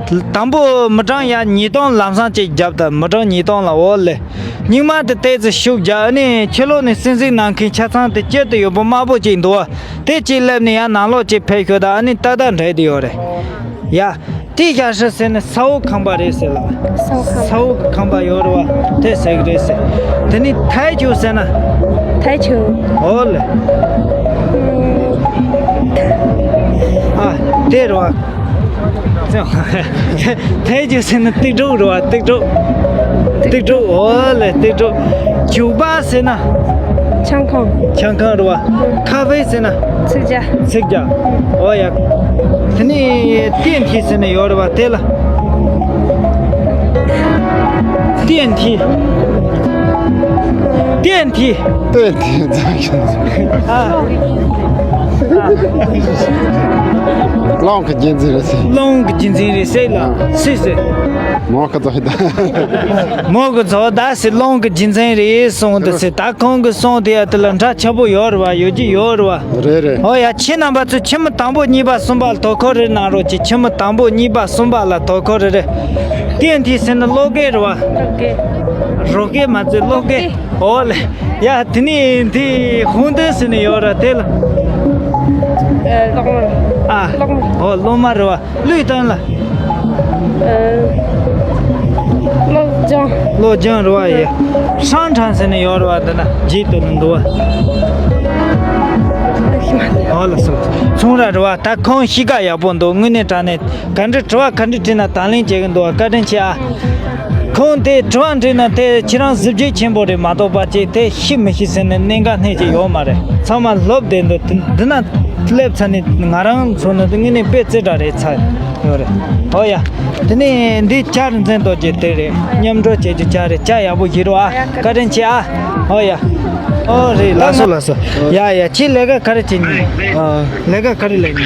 གནས། དང་པོ་མི་གྲངས་ཡ་ཉིས་སྟོང་ལམ་སང་ཅིག་རྒྱབ་དང་། མི་གྲངས་ཉིས་སྟོང་ལ། འོ་ལེ། སྙིང་མ་དེ་ཏོག་ཙམ་ཤུགས་རྒྱག་ཨ་ནི་ཕྱི་ལོགས་ནས་སེམས་ཚེགས་གནང་མཁན་ཆ་ཚང་དེ་དཀྱིལ་དུ་ཡོད་པོ་དམར་པོ་ཅིག་འདུག་བ། དེ་གཅིག་སླེབས་ནས་ཡ་ནང་ལོགས་ཅིག་ཕེབས་ཤོག་དང་། ཨ་ནི་ཏག་ཏག་འགྲིག་དེ་ཡོད་རེད། ཡ། ཏི་ཞ་ཧྲི་ཟེར་ནི་ས་འོག་ཁང་པ་རེད་ཟེར་ལ། ས་འོག་ཁང་པ། ས་འོག་ཁང་པ་ཡོད་རེད་བ། དེ་ཟེར་གི་རེད་ཟེར། དེ་ནི་ཐའི་ཆུ་ཟེར་ན། ཐའི་ཆུ། འོ་ལེ། ཨ། དེ་རེད་བ། ཐའི་ཆུ་ཟེར་ན་ཏིག་ཏྲོ་རེད་བ། ཏིག་ཏྲོ། ཏིག་ཏྲོ། འོ་ལེ་ཏིག་ཏྲོ། བྱུག་པ་ཟེར་ན། ཆང་ཁང་། ཆང་ཁང་རེད་བ། ཁ་ཧྥེ་ཟེར་ན། ཚིག་ཇ། ཚིག་ཇ། འོ་ཡ། དེ་ནས་ཏན་ཐི་ཟེར་ནས་ཡོད་རེད་བ། དེ་ལ། ཏན་ཐི། ཏན་ཐི། ཏན་ཐི། ཨ། གླང་གི་རྒྱུད་འཛིན་རེད་ཟེར། གླང་གི་རྒྱུད་འཛིན་རེད་ཟེར་ལ། ཨ། སུས་ཟེར། མོ་གི་ཚོ་ད། མོ་གི་ཚོ་ད་ཟེར། གླང་གི་རྒྱུད་འཛིན་རེད་གསུངས་འདུག་ཟེར། ད་ཁོང་གིས་གསུངས་དེ་ཡ་དེ་ལ་འདྲ་ཆགས་པོ་ཡོད་རེད་བ། ཡོད་ཀྱི་ཡོད་རེད་བ། རེད་རེད། ཨོ་ཡ། ཁྱེད་རྣམ་པ་ཚོས་ཁྱིམ་མི་དང་པོ་གཉིས་པ་གསུམ་པ་ལ་དོ་ཁུར་རེ་གནང་རོགས་གྱིས། ཁྱིམ་མི་དང་པོ་གཉིས་པ་གསུམ་པ་ལ་དོ་ཁུར་རེ་རེ། ཏན་ཐི་ཟེར་ནི་གློག་སྐས་རེད་བ། གློག་སྐས། རོ་སྐས་མ་ཚད་གློག་སྐས། གློག་སྐས། ཨོ་ལེ། ཡ་དེ་ནི་འདི་ཧུང་ཏེ་ཟེར་ནི་ཡོད་ར་དེ་ལ། ཨ་གློག་དམར། ཨ། གློག་དམར། ཨོ་གློག་དམར་རེད་བ། ལུས་སྟོན་ལ། ཨ། གློག་ལྗང་། གློག་ལྗང་རེད་བ་ཡ། ཧྲང་ཁྲང་ཟེར་ནས་ཡོད་རེད་བ། འདི་ན་རྗེས་དུ་ནི་འདུག་བ། ཨོ་ལ་སོ། ཚོང་ར་རེད་བ། ད་ཁོང་གཤིས་ཀ་ཡག་པོ་འདུག་དངོས་གནས་དྲང་གནས་ག་འདྲ་དྲི་བ་ག་འདྲ་དྲིས་ན་དང་ལེན་བྱེད་གི་འདུག་བ། བཀའ་དྲིན་ཆེ་ཨ། ཁོང་དེ་དྲི་བ་འདྲི་ན་དེ་ཁྱེད་རང་གཟི་བརྗིད་ཆེན་པོ་རེད་མ་གཏོགས་པ་ཅིག་དེ་ཤི་མི་ཤི་ཟེར་ནས་གནད་འགག་སྣེ་གཅིག་ཡོད་མ་རེད། ཚང་མ་སློབ་བསྡད་འདུག་འདི་ན་སླེབས་ཚར་ནས་ང་རང་ཚོ་ནི་དངོས་གནས་དཔེ་རྩེ་དྲག་རེད་ཚར་ཡོད་རེད། ཨོ་ཡ། དེ་ནས་འདི་ཇ་རིན་ཆེན་རྡོ་རྗེ་དེ་རེད། མཉམ་འགྲོ་བྱེད་རྒྱུ་ཇ་རེད། ཇ་ཡག་པོ་ཞིག་རོགས་ཨ། བཀའ་དྲིན་ཆེ་ཨ། ཨོ་ཡ། ཨོ་རེད། ལགས་སོ་ལགས་སོ། ཡ་ཡ། ཁྱེད་ལས་ཀ་ག་རེ་བྱེད་ནི། ཨ། ལས་ཀ་ག་རེ་ལས་ནི།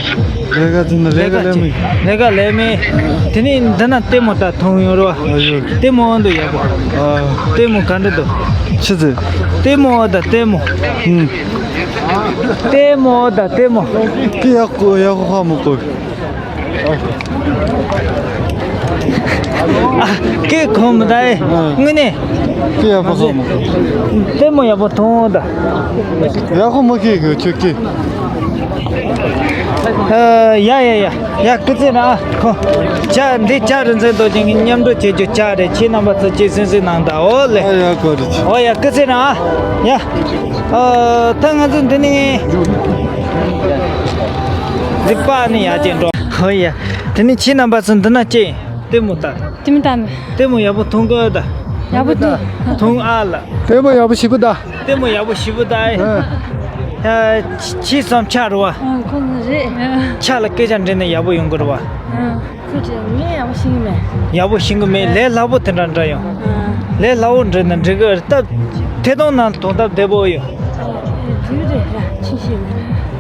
ལས་ཀ་དེ་ནི་ལས་ཀ་ལས་མེད། ལས་ཀ་ལས་མེད། དེ་ནས་འདི་ན་ལྟད་མོ་ལྟ་ཐུབ་ཡོད་རེད་བ། ཨ་ཡོད། ལྟད་མོ་འོང་དུ་ཡག་པོ། ཨ། ལྟད་མོ་ག་འདྲ་འདུག་ཆི་ཟེར། ལྟད་མོ་ད་ལྟད་མོ། ཧུམ། ལྟད་མོ་ད་ལྟད་མོ། ཀི་ཡག་གོ་ཡག་གོ་ཧ་མོ་གོ། ཨ། ཀི་གོ་མི་ད་ཨེ། ཨ། དངོས་གནས། ཀི་ཡག་པོ་ཧ་མོ་གོ། ལྟད་མོ་ཡག་པོ་མཐོང་ད། ཡག་གོ་མ་ཀི་གོ་ཆུ་ཀི། ཨ། ཡ་ཡ་ཡ། ཡ་སྐུ་ཚེ་རིང་ཨ། ཁོ། ཇ་འདི་ཇ་རིན་ཆེན་རྡོ་རྗེ་གི་མཉམ་འགྲོ་བྱེད་རྒྱུ་ཇ་རེད། ཁྱེད་རྣམ་པ་ཚོ་ཅིག་སེམས་གསོ་གནང་དང་། ཨོ་ལེ། ཨ་ཡ་གོ་རེ་ཆེ། ཨོ་ཡ་སྐུ་ཚེ་རིང་ཨ། ཡ། ཨ། ད་ང་ཚོ་འདི་ནས་རིག་པ་ནི་ཡ་ཅན་འགྲོ། ཨོ་ཡ། དེ་ནས་ཁྱེད་རྣམ་པ་ཚོ་འདི་ན་ཅིག་ལྟད་མོ་ལྟ། ལྟད་མོ་ལྟ་ནི། ལྟད་མོ་ཡག་པོ་མཐོང་གི་ད། ཡག་པོ་འདུག་མཐོང་ཨ་ལ། ལྟད་མོ་ཡག་པོ་ཞིག་པོ་ད། ལྟད་མོ་ཡག་པོ་ཞིག་པོ་ད་ཨེ། ཨ། ཨ། ཁྱི་ཁྱི་ཙམ་ཆ་རུ་བ། ཨ། ཁོ་ནི་རེད། ཨ། ཆ་ལ་སྐད་ཆ་འདྲི་ན་ཡག་པོ་ཡོང་གི་རུ་བ། ཨ། ཁོ་ཅི་ངས་ཡག་པོ་ཤེས་གི་མེད། ཡག་པོ་ཤེས་གི་མེད། ཨ། ལས་སླ་པོ་དེ་འདྲ་འདྲ་ཡོང་། ཨ། ལས་སླ་པོ་འདྲི་ན་འགྲིག་གི་རེད། སྟབས་ཐད་གཏོང་ནང་གཏོང་སྟབས་བདེ་པོ་ཡོད། ཨ། རེད་རེད་ར་ཆི་ཤེས་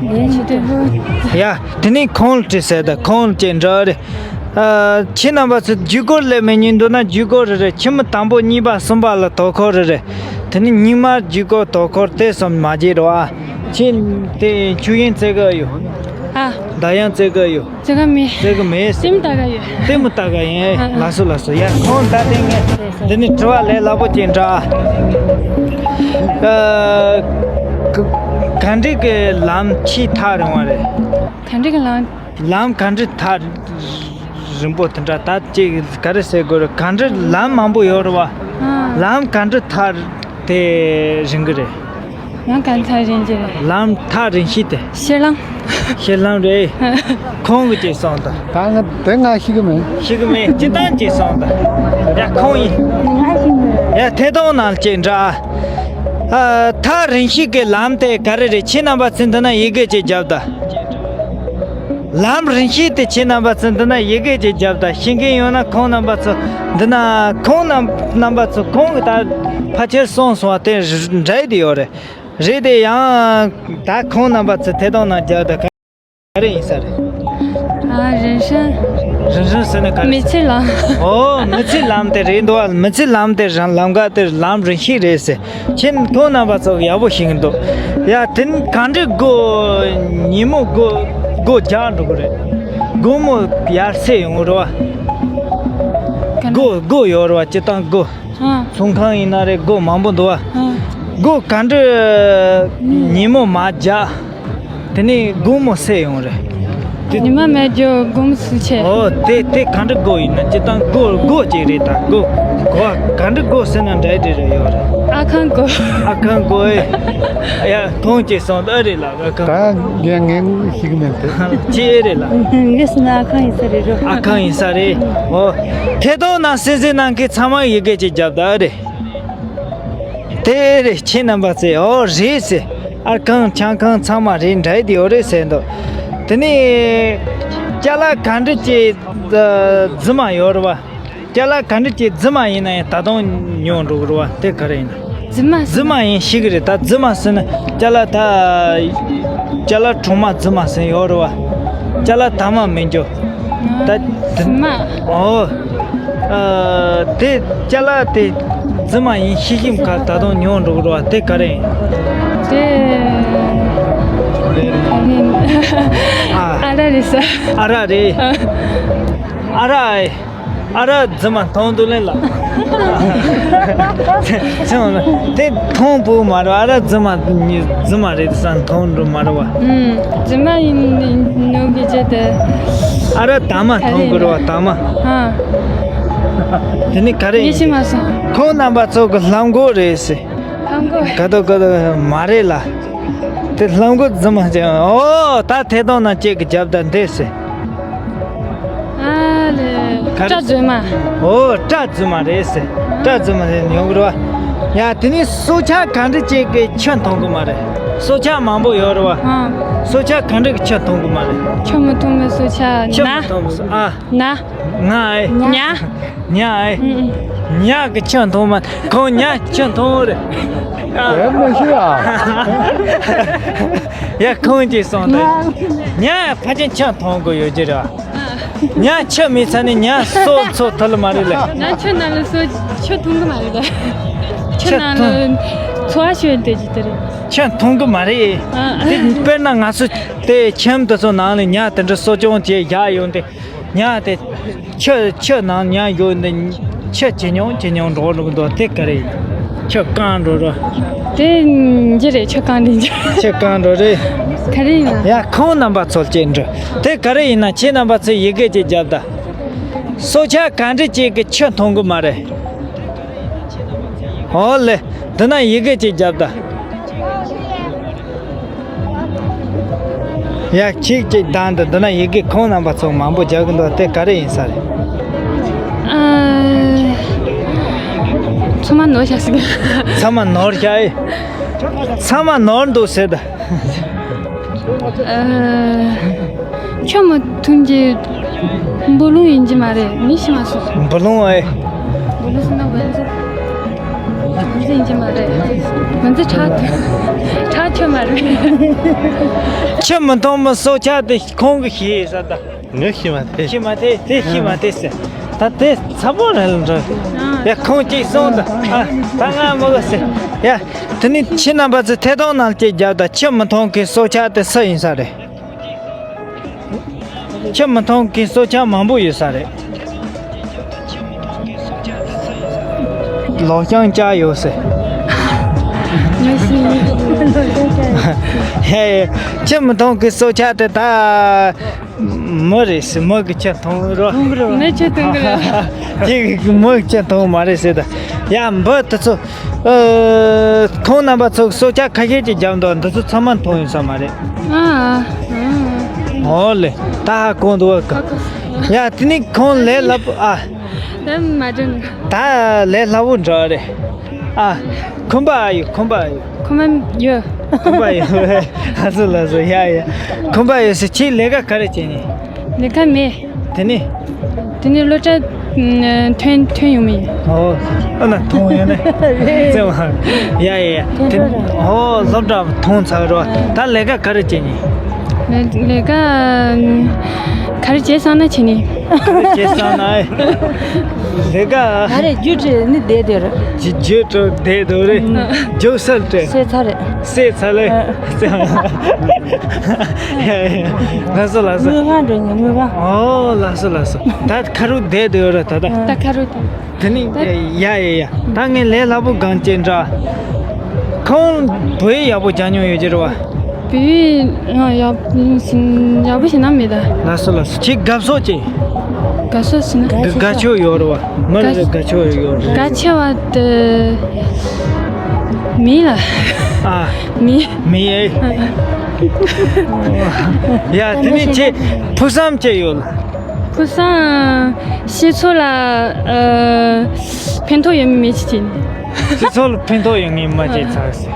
མེད། ངས་ཆི་དེ་ཧུ། ཡ་དེ་ནས་ཁོང་ལ་དྲིས་ཟེར་ད། ཁོང་ལ་ཅིག་འདྲི་རེད། ཨ། ཁྱེད་རྣམ་པ་ཚོས་བརྒྱུད་སྐུར་སླེབས་མི་ཉན་འདུག་ན་བརྒྱུད་སྐུར་རེ་རེ། ཁྱིམ་མི་དང་པོ་གཉིས་པ་གསུམ་པ་ལ་དོ་ཁུར་རེ་རེ། དེ་ནས་ཉི་མ་བརྒྱུད་སྐུར་དོ་ཁུར་དེ་གསུམ་མ་བརྗེད་རོགས་ཨ། ཁྱེད་དེ་ཆུ་ཡན་རྩེ་གི་ཡོད། ཨ། ད་ཡང་བཙལ་གི་ཡོད། བཙལ་གི་མེད། བཙལ་གི་མེད་ཟེར། ལྟད་མོ་ལྟ་གི་ཡོད། ལྟད་མོ་ལྟ་གི་ཡིན། ཨ། ལགས་སོ་ལགས་སོ། ཡ་ཁོང་ད་ལྟ་ངས་འདི་ནས་དྲི་བ་ལས་སླ་པོ་ཅིག་འདྲི། ཨ། ག- ག་འདྲ་གི་ལམ་ཆེས་ཐག་རིང་བ་རེད། ག་འདྲ་གི་ལམ། ལམ་ག་འདྲ་ཐག་རིང་པོ་དེ་འདྲ། ད་ཅིག་ག་རེ་ཟེར་དགོས་རེད། ག་འདྲ་ལམ་མང་པོ་ཡོད་རེད་བ། ཨ། ལམ་ག་འདྲ་ཐག་དེ་རིང་གི་རེད། ལམ་ག་འདྲ་ཐག་རིང་གི་རེད། ལམ་ཐག་རིང་ཤོས་དེ། ཤེལ་ལམ། ཤེལ་ལམ་རེད། ཁོང་གིས་ཅིག་གསུངས་དང་། ད་ང་དེ་ང་ཤེས་གི་མེད། ཤེས་གི་མེད། སྤྱིར་བཏང་ཅིག་གསུངས་དང་། ཡ་ཁོང་ཡིན། ཡ་ཐད་གཏོང་ནང་ཅིག་འདྲི། ཨ། ཐག་རིང་ཤོས་ཀྱི་ལམ་དེ་ག་རེ་རེད། ཁྱེད་རྣམ་པ་ཚོས་འདི་ན་ཡི་གེ་ཅིག་བརྒྱབ་དང་། ལམ་རིང་ཤོས་དེ་ཁྱེད་རྣམ་པ་ཚོས་འདི་ན་ཡི་གེ་ཅིག་བརྒྱབ་དང་། ཤེས་མཁན་ཡོད་ན་ཁོང་རྣམ་པ་ཚོ་འདི་ན་ཁོང་རྣམ- རྣམ་པ་ཚོ་ཁོང་གིས་ད་ཕལ་ཆེར་གསུངས་སོང་བ་དེ་འདྲ་དེ་ཡོད་རེད། རེད་དེ་ཡང་ད་ཁོང་རྣམ་པ་ཚོས་ཐད་གཏོང་ནང་བརྒྱབ་དང་། ག་རེ་ཡིན་ས་རེད། ཨ། རིན་ཧྲན། རིན་ཧྲན་ཟེར་ན་ག་རེ། མི་ཚེའི་ལམ། ཨོ། མི་ཚེའི་ལམ་དེ་རེད་འདུག་ཨ། མི་ཚེའི་ལམ་དེ་རང་ལམ་ཁ་དེ་ལམ་རིང་ཤོས་རེད་ཟེར། ཁྱེད་ཁོང་རྣམ་པ་ཚོ་ཡག་པོ་ཤེས་ཀྱི་འདུག། ཡ་དེ་ནི་ག་འདྲ་སྒོ་ཉིན་མོ་སྒོ་སྒོ་རྒྱག་འགྲོ་གི་རེད། དགོང་མོ་ཡར་སེ་ཡོང་གི་རེད་བ། ག་འདྲ། སྒོ་སྒོ་ཡོད་རེད་བ། སྤྱིར་བཏང་སྒོ། ཨ། ཚོང་ཁང་ཡིན་ན་རེད། སྒོ་མང་པོ་འདུག་བ། ཨ། སྒོ་ག་འདྲ་ཉིན་མོ་མར་རྒྱག། དེ་ནས་དགོང་མོ་སེ་ཡོང་རེད། དེ་ཉི་མ་མེད་རྒྱུ་དགོང་མོ་སུ་ཆེ། ཨོ། དེ་དེ་ག་འདྲ་སྒོ་ཡིན་ན། སྤྱིར་བཏང་སྒོ་སྒོ་ཅིག་རེད་ད། སྒོ་སྒོ་ག་འདྲ་སྒོ་ཟེར་ན་འདྲ་འདྲ་རེ་ཡོད་རེད། ཨ་ཁང་སྒོ། ཨ་ཁང་སྒོ་ཨེ། ཡ་ཁོང་ཅིག་གསུངས་ཨ་རེད་ལ། ཨ་ཁང་། ད་ངས་ངས་ཤེས་ཀྱི་མེད་དེ། ཅི་ཨེ་རེད་ལ། ངས་ཟེར་ན་ཨ་ཁང་ཡིན་ས་རེད་རོ། ཨ་ཁང་ཡིན་ས་རེད། ཨོ། ཐད་གཏོང་ནང་གསན་གཟིགས་གནང་མཁན་ཚང་མ་ཡི་གེ་ཅིག་བརྒྱབ་ད་ཨ་རེད། དེ་རེད། ཁྱེད་རྣམ་པ་ཚོས་ཨོ་རེད་ཟེར། ཨ་ཁང་ཆང་ཁང་ཚང་མ་རེད། འདྲ་ཡི་དེ་ཡོད་རེད་ཟེར་འདུག། དེ་ནས་ཅ་ལག་ག་འདྲ་ཅིག་རྫུན་མ་ཡོད་རེད་བ། ཅ་ལག་ག་འདྲ་ཅིག་རྫུན་མ་ཡིན་ན་ཡང་ད་དུང་ཉོ་འགྲོ་གི་རེད་བ། དེ་ག་རེ་ཡིན་ན། རྫུན་མ། རྫུན་མ་ཡིན་ཤེས་ཀྱི་རེད། ད་རྫུན་མ་ཟེར་ན་ཅ་ལག་ད་ཅ་ལག་གྲོག་མ་རྫུན་མ་ཟེར་ཡོད་རེད་བ། ཅ་ལག་དྭངས་མ་མི་འགྱུར། ད་རྫུན་མ། ཨོ། ཨ། དེ་ཅ་ལག་དེ་རྫུན་མ་ཡིན་ཤེས་ཤེས་ཁ་ད་དུང་ཉོ་འགྲོ་གི་རེད་བ། དེ་ག་རེ་ཡིན། དེ་ག་རེ་ཡིན། ཨ། ཨ་རག་རེད་ས། ཨ་རག་རེད། ཨ་རག་ཨེ། ཨ་རག་རྫུན་མ་མཐོང་འདུག་ལེ་ལ། དེ་མཐོང་པོ་མ་རེད། ཨ་རག་རྫུན་མ་རྫུན་མ་རེད་ས། མཐོང་འགྲོ་མ་རེད་བ། ཨུམ། རྫུན་མ་ཡིན་ནོ་གི་ཆེད་དུ། ཨ་རག་དྭངས་མ་མཐོང་དགོས་རེད་བ། དྭངས་མ། ཨ། དེ་ནི་ག་རེ་ཡིན། ངས་ཤེས་མ་སོང་། ཁོང་རྣམ་པ་ཚོ་གི་ལྷམ་གོག་རེད་ཟེར། ལྷམ་གོག། ག་དོ་ག་དོ་མ་རེད་ལ། དེ་ལྷམ་གོག་རྫུན་མ་ཅན། ཨོ། ད་ཐད་གཏོང་ནང་ཅིག་གི་རྒྱབ་ད་འདེད་ཟེར། ཨ་ལེ། ག་རེ། སྐྲ་རྫུན་མ། ཨོ། སྐྲ་རྫུན་མ་རེད་ཟེར། སྐྲ་རྫུན་མ་རེད་ཡོང་གི་རེད་བ། ཡ་དེ་ནི་སྲོག་ཆགས་ག་འདྲ་ཅིག་གི་ཆུ་འཐུང་གི་མ་རེད། སྲོག་ཆགས་མང་པོ་ཡོད་རེད་བ། ཨ། སྲོག་ཆགས་ག་འདྲ་གི་ཆུ་འཐུང་གི་མ་རེད། ཆུ་མི་འཐུང་མི་སྲོག་ཆགས། ཆུ་མི་ན། འཐུང་མི་སྲོག་ཨ། ན། ང་ཨེ། ཉ། ཉ་ཨེ། ཨུ། ཉ་གི་ཆུ་འཐུང་མ། ཁོང་ཉ་ཆུ་འཐུང་རེད། ཨེ་མི་ཤེས་ཨ། ཡ་ཁོང་གིས་གསུངས་ཏེ། ཉ་ཕལ་ཆེར་ཆུ་འཐུང་དགོས་ཡོད་ཀྱི་རེད། ཉ་ཆུ་མེད་ཚ་ནི་ཉ་སྲོག་འཚོ་ཐུབ་ལ་མ་རེད་ལེ། ཉ་ཆུ་ནང་ལ་སྲོག་ཆུ་འཐུང་གི་མ་རེད་ལེ། ཆུ་ཆུ་ནང་འཐུང་ལ་འཚོ་བ་ཤོར་བསྡད་ཀྱི་དེ་རེད། ཆུ་འཐུང་གི་མ་རེད། ཨ། དེ་དཔེར་ན་ང་ཚོ་དེ་ཁྱིམ་དེ་ཚོ་ནང་ལ་ཉ་དེ་འདྲ་གསོ་སྐྱོང་བྱས་བཞག་ཡོང་དེ། ཉ་དེ་ཆུ་ཆུ་ནང་ཉ་ཡོད་འདི་ཆུ་ཇེ་ཉུང་ཇེ་ཉུང་འགྲོ་འགྲོ་གི་འདུག། དེ་ག་རེ་ཡིན། ཆུ་བསྐམས་འགྲོ་རོ། དེ་འདི་རེད། ཆུ་བསྐམས་འདི་འདི། ཆུ་བསྐམས་འགྲོ་རེད། ག་རེ་ཡིན་ན། ཡ་ཁོང་རྣམ་པ་ཚོར་ཅིག་འདྲི། དེ་ག་རེ་ཡིན་ན་ཁྱེད་རྣམ་པ་ཚོས་ཡི་གེ་ཅིག་བརྒྱབ་ད། སྲོག་ཆགས་ག་འདྲ་ཅིག་གིས་ཆུ་འཐུང་གི་མ་རེད། ཨོ་ལེ། འདི་ན་ཡི་གེ་ཅིག་བརྒྱབ་ད། ཡ་ཁྱེད་ཅིག་བདམས་དང་། འདི་ན་ཡི་གེ་ཁོང་རྣམ་པ་ཚོ་མང་པོ་རྒྱག་གི་འདུག། དེ་ག་རེ་ཡིན་ས་རེད། ཨ། ཚང་མ་ནོར་བཞག་ཟིག། ཚང་མ་ནོར་བཞག་ཨེ། ཚང་མ་ནོར་འདུག་ཟེར་ད། ཨ། ཆུ་མི་འཐུང་གི་འབུ་ལོང་ཡིན་གྱི་མ་རེད། ངས་ཤེས་མ་སོང་། འབུ་ལོང་ཨེ། འབུ་ལོང་ཟེར་ན་ཝན་ཛི། ཝན་ཛི་ཡིན་གྱི་མ་རེད། ཝན་ཛི་ཁྲག་ཁྲག་ཆུ་མ་རེད། ཆུ་མི་འཐུང་མི་སྲོག་ཆགས་དེ་ཁོང་གིས་ཤེས་ས་ད། ངས་ཤེས་མ་ཐེ། ཤེས་མ་ཐེ། དེ་ཤེས་མ་ཐེ་ཟེར། ད་དེ་ཚ་པོ་རེད་ལ་འགྲོ། ཡ་ཁོང་གཅིག་གསུངས་ད། ཨ། ད་ང་མི་གོ་ཟེར། ཡ། དེ་ནི་ཁྱེད་རྣམ་པ་ཚོས་ཐད་གཏོང་ནང་ཅིག་བརྒྱབ་ད། ཆུ་མི་འཐུང་མཁན་སྲོག་ཆགས་དེ་སུ་ཡིན་ས་རེད། ཆུ་མི་མཐོང་གི་སྲོག་ཆགས་མང་པོ་ཡོད་ས་རེད། ལོ་ཤང་ཅག་ཡོད་ཟེར། མི་ཤེས། ཧེ། ཆུ་མི་མཐོང་གི་སྲོག་ཆགས་དེ་ད་མི་རེད་ཟེར། མི་གི་ཆུ་མཐོང་རོ། མི་ཆུ་མཐོང་གི་རེད། ཁྱེད་ཀྱི་མི་གི་ཆུ་མཐོང་མ་རེད་ཟེར་ད། ཡ་འབུ་དེ་ཚོ། ཨ། ཁོང་རྣམ་པ་ཚོ་སྲོག་ཆགས་ཁ་ཤས་ཅིག་བརྒྱབ་འདུག་འདི་ཚོ་ཚང་མ་མཐོང་ཡོད་ས་མ་རེད། ཨ། ཨོ་ལེ། ད་ཧ་གོ་འདུག་ག་ཡ་དེ་ནི་ཁོང་ལས་སླ་པོ་ཨ། ད་མ་འགྲོ་ནི། ད་ལས་སླ་པོ་འདྲ་རེད། ཨ། ཁོམ་པ་ཨ་ཡོད། ཁོམ་པ་ཨ་ཡོད། ཁོམ་པ་ཡོད། ཁོམ་པ་ཡོད། ལགས་སོ་ལགས་སོ། ཡ་ཡ། ཁོམ་པ་ཡོད་ཟེར། ཁྱེད་ལས་ཀ་ག་རེ་བྱེད་ནི། ལས་ཀ་མེད། དེ་ནི། དེ་ནི་སློབ་གྲྭ་ཐོན་ཐོན་ཡོང་མི་ཡིན། ཨོ། ཨ་ན་མཐོང་ཡོད་ནི། རེད། ཙེ་མ། ཡ་ཡ་ཡ། དེ་ཐོན་འགྲོ་ར། ཨོ་སློབ་གྲྭ་མཐོང་ཚར་རོ། ད་ལས་ཀ་ག་རེ་བྱེད་ནི། ལས་ལས་ཀ་ག་རེ་བྱེད་བསམ་ན་བྱེད་ནི། ག་རེ་བྱེད་བསམ་ན་ཨེ། ལས་ཀ་ག་རེ་རྒྱུ་འབྲས་ནི་བསྡད་དེ་ར། རྒྱུ་རྒྱུ་འབྲས་བསྡད་དེ་རེད། རྒྱུ་སལ་ཏེ། སེ་ཚ་རེད། སེ་ཚ་ལེ། ལགས་སོ་ལགས་སོ། དངུལ་ཁང་འགྲོ་ངེས་དངུལ་ཁང་། ཨོ་ལགས་སོ་ལགས་སོ། ད་ཁ་རུ་བསྡད་དེ་ཡོད་ར་ད་ད། ད་ཁ་རུ་དང་། དེ་ནི་ཡ་ཡ་ཡ། ད་ངས་ལས་སླ་པོ་གང་བྱེད་འདྲ། ཁོང་བོད་ཡག་པོ་སྦྱང་མྱོང་ཡོད་ཀྱི་རེད་བ། བོད་ཡག་ཡག་པོ་ཞེ་ན་མེད་ད། ལགས་སོ་ལགས་སོ། ཁྱེད་དགའ་ཕྱོགས་ཅི། དགའ་ཕྱོགས་ཟེར་ན། དགའ་ཕྱོགས་ཡོད་རེད་བ། མི་རེ་དགའ་ཕྱོགས་ཡོད་རེད། དགའ་ཆེ་བ་དེ་མི་ལ། ཨ། མི། མི་ཨེ། ཡ་དེ་ནི་ཁྱེད་ཕུགས་བསམ་ཅི་ཡོད་ལ། ཕུགས་བསམ་སྤྱི་ཚོགས་ལ་ཨ། ཕན་ཐོགས་ཡོད་མི་མི་ཅིག་ཅིག་སྤྱི་ཚོགས་ལ་ཕན་ཐོགས་ཡོད་ངེས་མ་བྱས་ཚར་ཟེར།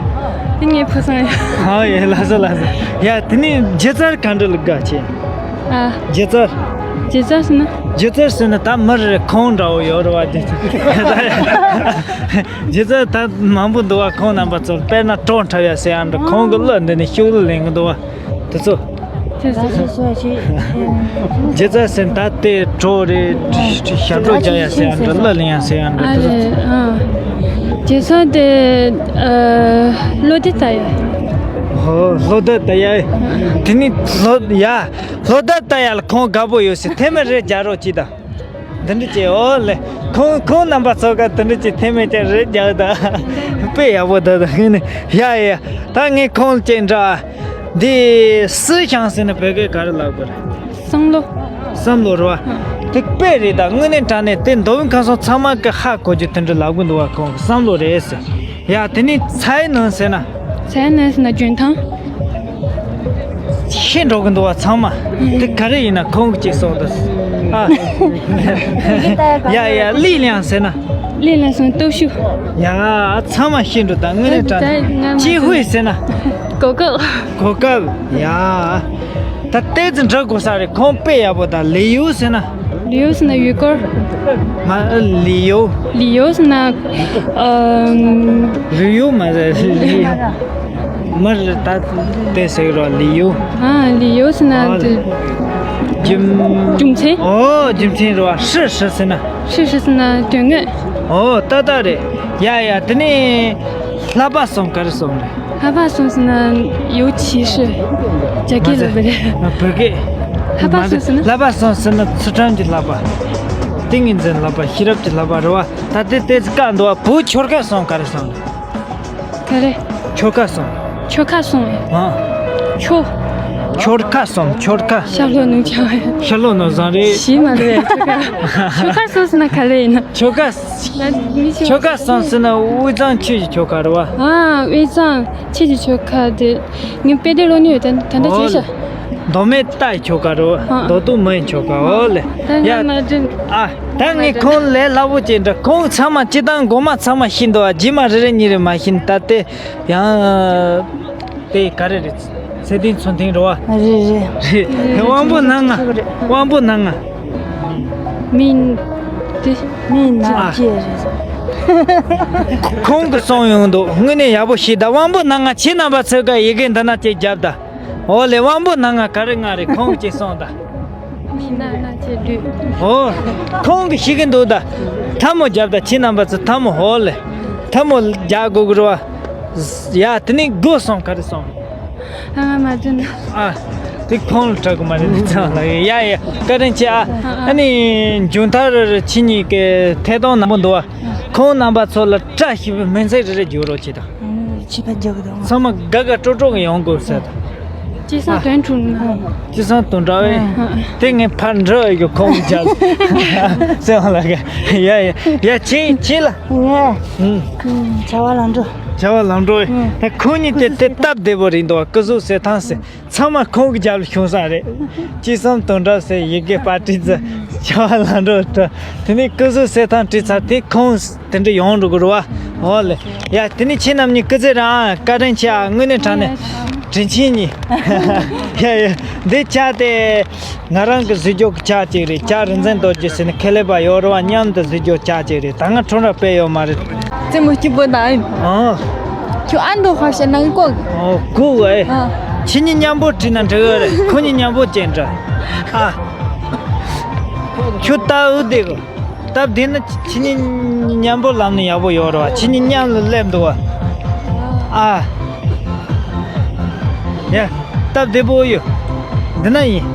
དེ་ངའི་ཕུགས་བསམ་ཡིན། ཧ་ཡེ་ལགས་སོ་ལགས་སོ། ཡ་དེ་ནི་སྒྱུ་རྩལ་ག་འདྲ་ལ་དགའ་ཆེ། ཨ། སྒྱུ་རྩལ། སྒྱུ་རྩལ་ཟེར་ན། སྒྱུ་རྩལ་ཟེར་ན་ད་མི་རེ་ཁོང་འདྲ་བོ་ཡོད་རེད་བ་དེ། སྒྱུ་རྩལ་ད་མང་པོ་འདུག་བ། ཁོང་རྣམ་པ་ཚོ་དཔེར་ན་བྲོ་འཁྲབ་ཡ་ཟེར་ཡ་འདྲ། ཁོང་གི་གླུ་འདི་ནི་ཤུགས་གླུ་ལེན་གི་འདུག་བ། དེ་ཚོ། དེ་ཚོ། སྒྱུ་རྩལ་ཟེར་ད་དེ་བྲོ་རེད། ཞབས་བྲོ་རྒྱག་ཡ་ཟེར་ཡ་འདྲ། གླུ་ལེན་ཡ་ཟེར་ཡ་འདྲ། ཨ་དེ་ཚོ། རེད། ཨ། སྒྱུ་རྩལ་དེ་ཨ། བློ་བདེ་ལྟ་ཡ། ཧོ་བློ་བདེ་ལྟ་ཡ། དེ་ནི་བློ་ཡ། བློ་བདེ་ལྟ་ཡ་ལ་ཁོང་དགའ་པོ་ཡོད་ཟེར། ཐེ་མེ་རེ་རྒྱག་རོགས་གྱིས་དང་། འདི་འདྲ་བྱས། ཨོ་ལེ། ཁོང་ཁོང་རྣམ་པ་ཚོ་ག་འདི་འདྲ་བྱས། ཐེ་མེ་ཅན་རེ་རྒྱག་དང་། དཔེ་ཡག་པོ་འདུག་ད་ཧིན་ནི། ཡ་ཡ་ཡ། ད་ངས་ཁོང་ཅན་འདྲ། འདི་思想ཟེར་ན་བོད་སྐད་ག་རེ་ལབ་དགོས་རེད། བསམ་བློ། བསམ་བློ་རེད་བ། དེ་དཔེ་རེད། ད་དངོས་གནས་དྲང་གནས་དེ་མདོ་དབུས་ཁམས་གསུམ་ཚང་མ་གི་ཧ་གོ་རྒྱུ་དེ་འདྲ་ལབ་གི་འདུག་བ། ཁོང་གི་བསམ་བློ་རེད་ཟེར། ཡ་དེ་ནི་才能ཟེར་ན།才能ཟེར་ན་འཇོན་ཐང་། ཤེས་འགྲོ་གི་འདུག་བ་ཚང་མ། དེ་ག་རེ་ཡིན་ན་ཁོང་གིས་ཅིག་གསུངས་འདུག་ཨ། ཡ་ཡ། 力量ཟེར་ན། 力量ཟེར་ན་སྟོབས་ཤུགས། ཡ་ཚང་མ་ཤེས་འགྲོ། ད་དངོས་གནས་དྲང་གནས། 机会ཟེར་ན། གོ་སྐབས། གོ་སྐབས། ཡ། ད་ཏོག་ཙམ་འདྲི་དགོས་ས་རེད། ཁོང་དཔེ་ཡག་པོ་ད། 理由ཟེར་ན། 理由ཟེར་ན་ཡུལ་སྐོར། མ། 理由། 理由ཟེར་ན། ཨམ། 旅游མ་ཟེར། 理由མ་རེད། ད་དེ་ཟེར་རོ། 理由། ཨ། 理由ཟེར་ན་ཨ་དེ། རྒྱུ་རྒྱུ་མཚན། ཨོ་རྒྱུ་མཚན་རེད་བ། 事实ཟེར་ན། 事实ཟེར་ན་དོན་དངོས། ཨོ་ཏག་ཏག་རེད། ཡ་ཡ། དེ་ནས་ལྷག་པ་གསུམ་ག་རེ་གསུམ་རེད། ལྷག་པ་གསུམ་ཟེར་ན་尤其是། རྒྱ་སྐད་ལབ་པ་རེད། བོད་སྐད། ལྷག་པ་གསུམ་ཟེར་ན། ལྷག་པ་གསུམ་ཟེར་ན་ཚུལ་ཁྲིམས་ཀྱི་ལྷག་པ། ཏིང་ངེ་འཛིན་ལྷག་པ། ཤེས་རབ་ཀྱི་ལྷག་པ་རེད་བ། ད་དེ་ཏོག་ཙམ་བཀག་འདུག་བ། བོད་ཆོལ་ཁ་གསུམ་ག་རེ་གསུམ་རེད། ག་རེ། ཆོལ་ཁ་གསུམ། ཆོལ་ཁ་གསུམ། ཨ། ཆོ། ཆོལ་ཁ་གསུམ། ཆོལ་ཁ། ཤར་ལྷོ་ནུབ་བྱང་། ཤར་ལྷོ་ནུབ་བྱང་རེད། གཞི་མ་རེད། ཆོལ་ཁ། ཆོལ་ཁ་གསུམ་ཟེར་ན་ག་རེ་ཡིན་ན། ཆོལ་ཁ། ཆོལ་ཁ་གསུམ་ཟེར་ན་དབུས་གཙང་ཆོས་ཀྱི་ཆོལ་ཁ་རེད་བ། ཨ། དབུས་གཙང་ཆོས་ཀྱི་ཆོལ་ཁ་དེ་ངས་དཔེ་དེབ་ཀློག་མྱོང་ཡོད། ད་ད་ལྟ་བརྗེད་ཤག་མདོ་སྨད་རྟ་ཡི་ཆོལ་ཁ་རེད་བ། ཨ། མདོ་སྟོད་མི་ཡི་ཆོལ་ཁ། ཨོ་ལེ། ད་ང་ཡ། མ་དྲན། ཨ། ད་ངས་ཁོང་ལས་སླ་པོ་ཅིག་འདྲི། ཁོང་ཚང་མ་སྤྱིར་བཏང་མགོ་མ་ཚང་མ་ཤེས་འདུག་བ། རྗེས་མ་རེ་རེ་གཉིས་རེ་མ་ཤེས་ནི། ད་དེ་ཡང་དེ་ག་རེ་རེད། ཚེ་བརྟན་མཚོ་མཐིང་རེད་བ། རེད་རེད། རེད། དབང་པོ་སྣ་ལྔ། དབང་པོ་སྣ་ལྔ། མིན། དེ། མིན་ན། ཨ། ཅེས་རེད། ཁོང་གིས་གསུངས་ཡོང་འདུག་དངོས་གནས་ཡག་པོ་ཞིག་ད། དབང་པོ་སྣ་ལྔ་ཁྱེད་རྣམ་པ་ཚོས་ཀ་ཡི་གེ་འདི་ན་ཅིག་རྒྱབ་ད། ཨོ་ལེ། དབང་པོ་སྣ་ལྔ་ག་རེ་ལྔ་རེད། ཁོང་གིས་གསུངས་ད། མིན་ན་སྣ་ལྕེ་ལུས། ཨོ། ཁོང་གིས་ཤེས་ཀྱི་འདུག་ད། ཐལ་མོ་རྒྱབ་ད། ཁྱེད་རྣམ་པ་ཚོ་ཐལ་མོ། ཨོ་ལེ། ཐལ་མོ་རྒྱག་དགོས་ཀྱི་རེད་བ། ཡ་དེ་ནས་སྒོ་གསུམ་ག་རེ་གསུམ། ཨ། ང་མ་དྲན། ཨ། དེ་ཁོང་ལ་སྐྲག་གི་མ་རེད། འདི་ཚང་ལ་ཡ་ཡ་བཀའ་དྲིན་ཆེ་ཨ། ཨ་ནི་མཇུག་མཐར་ཁྱེད་གཉིས་ཀྱི་ཐད་གཏོང་ནང་པོ་འདུག་ཨ། ཁོང་རྣམ་པ་ཚོ་ལ་བཀྲ་ཤིས་པའི་སྨོན་ཚིག་རེ་རེ་བརྗོད་རོགས་བྱེད་དང་། ཨ་ནི་ཆོས་པ་རྒྱག་གི་དང་། ཚང་མ་དགའ་དགའ་སྤྲོ་སྤྲོ་གི་ཡོང་དགོས་ཟེར་དང་། ཅི་སང་དོན་འཁྲུག་ན། ཅི་སང་དོན་འདྲ་བས། དེ་ངས་ཕར་འགྲོ་ཡོད་ཁོང་རྒྱབ་ཟེར་བ་ལ་ག་ཡ་ཡ་ཡ་ཁྱེད་ཁྱེད་ལ། ངས་ཨུམ། བྱ་བ་ལམ་འགྲོ། བྱ་བ་ལམ་འགྲོ་ཡིན། ཁོང་གཉིས་དེ་དེ་སྟབས་བདེ་པོ་རེད་འདུག་བ། སྐུ་གཟུགས་གསལ་ཐང་ཟེར། ཚང་མ་ཁོང་གི་རྒྱབ་ལ་ཤོང་ས་རེད། ཅི་བསམ་དོན་འགྲུབ་ཟེར་ཡི་གེ་པར་བྲིས་ཚེ་བྱ་བ་ལམ་འགྲོ་འགྲོ། དེ་ནས་སྐུ་གཟུགས་གསལ་ཐང་བྲིས་ཚར་དེ་ཁོང་དེ་འདྲ་ཡོང་འགྲོ་གི་རེད་བ། འོ་ལེ། ཡ་དེ་ནས་ཁྱེད་རྣམ་གཉིས་སྐུ་ཚེ་རིང་། བཀའ་དྲིན་ཆེ། དངོས་གནས་དྲང་གནས་དྲིན་ཆེན་གཉིས། ཡ་ཡ་འདི་ཆ་དེ་ང་རང་གི་གཟིགས་རྒྱོ་གི་ཆ་གཅིག་རེད། ཆ་རིག་འཛིན་རྡོ་རྗེ་ཟེར་ནས་ཁེ་ལས་པ་ཡོད་རེད་བ། མཉམ་དུ་གཟིགས་རྒྱོ་ཆ་གཅིག་རེད། ད་ང་ཁྲོམ་ར་དཔེ་ཡོད་མ་རེད། རྩེད་མོ་སྐྱིད་པོ་དང་། ཨང་། ཁྱོད་ཨ་མདོ་ཧ་ཤ་ནང་གོ། ཨོ་གོ་ཨེ། ཨ། ཁྱེད་གཉིས་མཉམ་པོ་བྲིས་ན་འགྲིག་གི་རེད། ཁོ་གཉིས་མཉམ་པོ་བྱས་འདྲ། ཨ། ཁྱོད་ལྟ་འུ་བདེ་གི། སྟབས་བདེ་ན་ཁྱེད་གཉིས་མཉམ་པོ་ལམ་ནས་ཡག་པོ་ཡོད་རེད་བ། ཁྱེད་གཉིས་མཉམ་ལ་སླེབས་འདུག་བ། ཨ། ཡ། སྟབས་བདེ་པོ་ཡོད། འདི་ན་ཡིན།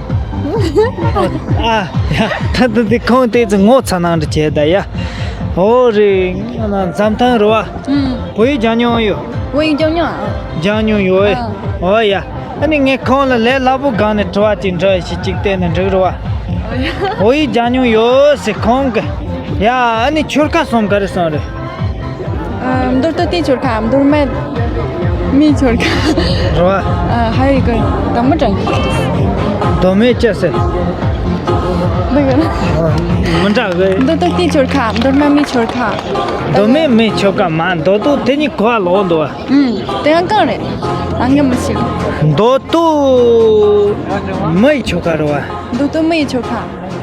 ཨ། ཡ། ད་ད་འདི་ཁོང་དེ་ཚོ་ངོ་ཚ་ནང་འདྲ་བྱས་ད་ཡ། ཨོ་རེད། འཛམ་ཐང་རེད་བ། ཨུམ། བོད་ཡིག་སྦྱང་མྱོང་ཡོད། བོད་ཡིག་སྦྱང་མྱོང་ཨ། སྦྱང་མྱོང་ཡོད་ཨེ། ཨ། ཨོ་ཡ། ཨ་ནི་ངས་ཁོང་ལ་ལས་སླ་པོ་སྒང་ནས་དྲི་བ་ཅིག་འདྲི་ཞིག་ཅིག་བལྟས་ན་འགྲིག་རེད་བ། བོད་ཡིག་སྦྱང་མྱོང་ཡོད་ཟེར་ཁོང་གིས། ཡ། ཨ་ནི་ཆོལ་ཁ་གསུམ་ག་རེ་གསུམ་རེད། ཨ། མདོ་སྟོད་བསྟན་ཆོལ་ཁ། མདོ་སྨད་མིའི་ཆོལ་ཁ། རེད་བ། ཨ། ཧ་ཡི་གི་དང་མི་གྲངས་ཀྱི། མདོ་སྨད་ཅི་ཟེར། འདི་ག་ན། ཨ། མི་འདྲ་གི། མདོ་སྟོད་བསྟན་ཆོལ་ཁ། མདོ་སྨད་མིའི་ཆོལ་ཁ། མདོ་སྨད་མིའི་ཆོལ་ཁ་མ། མདོ་སྟོད་དེ་གཉིས་གོ་བ་ལོག་འདུག་བ། ཨུམ། དེ་ཡང་གང་རེད། ང་ངས་མི་ཤེས། མདོ་སྟོད་མི་ཡི་ཆོལ་ཁ་རེད་བ། མདོ་སྟོད་མི་ཡི་ཆོལ་ཁ།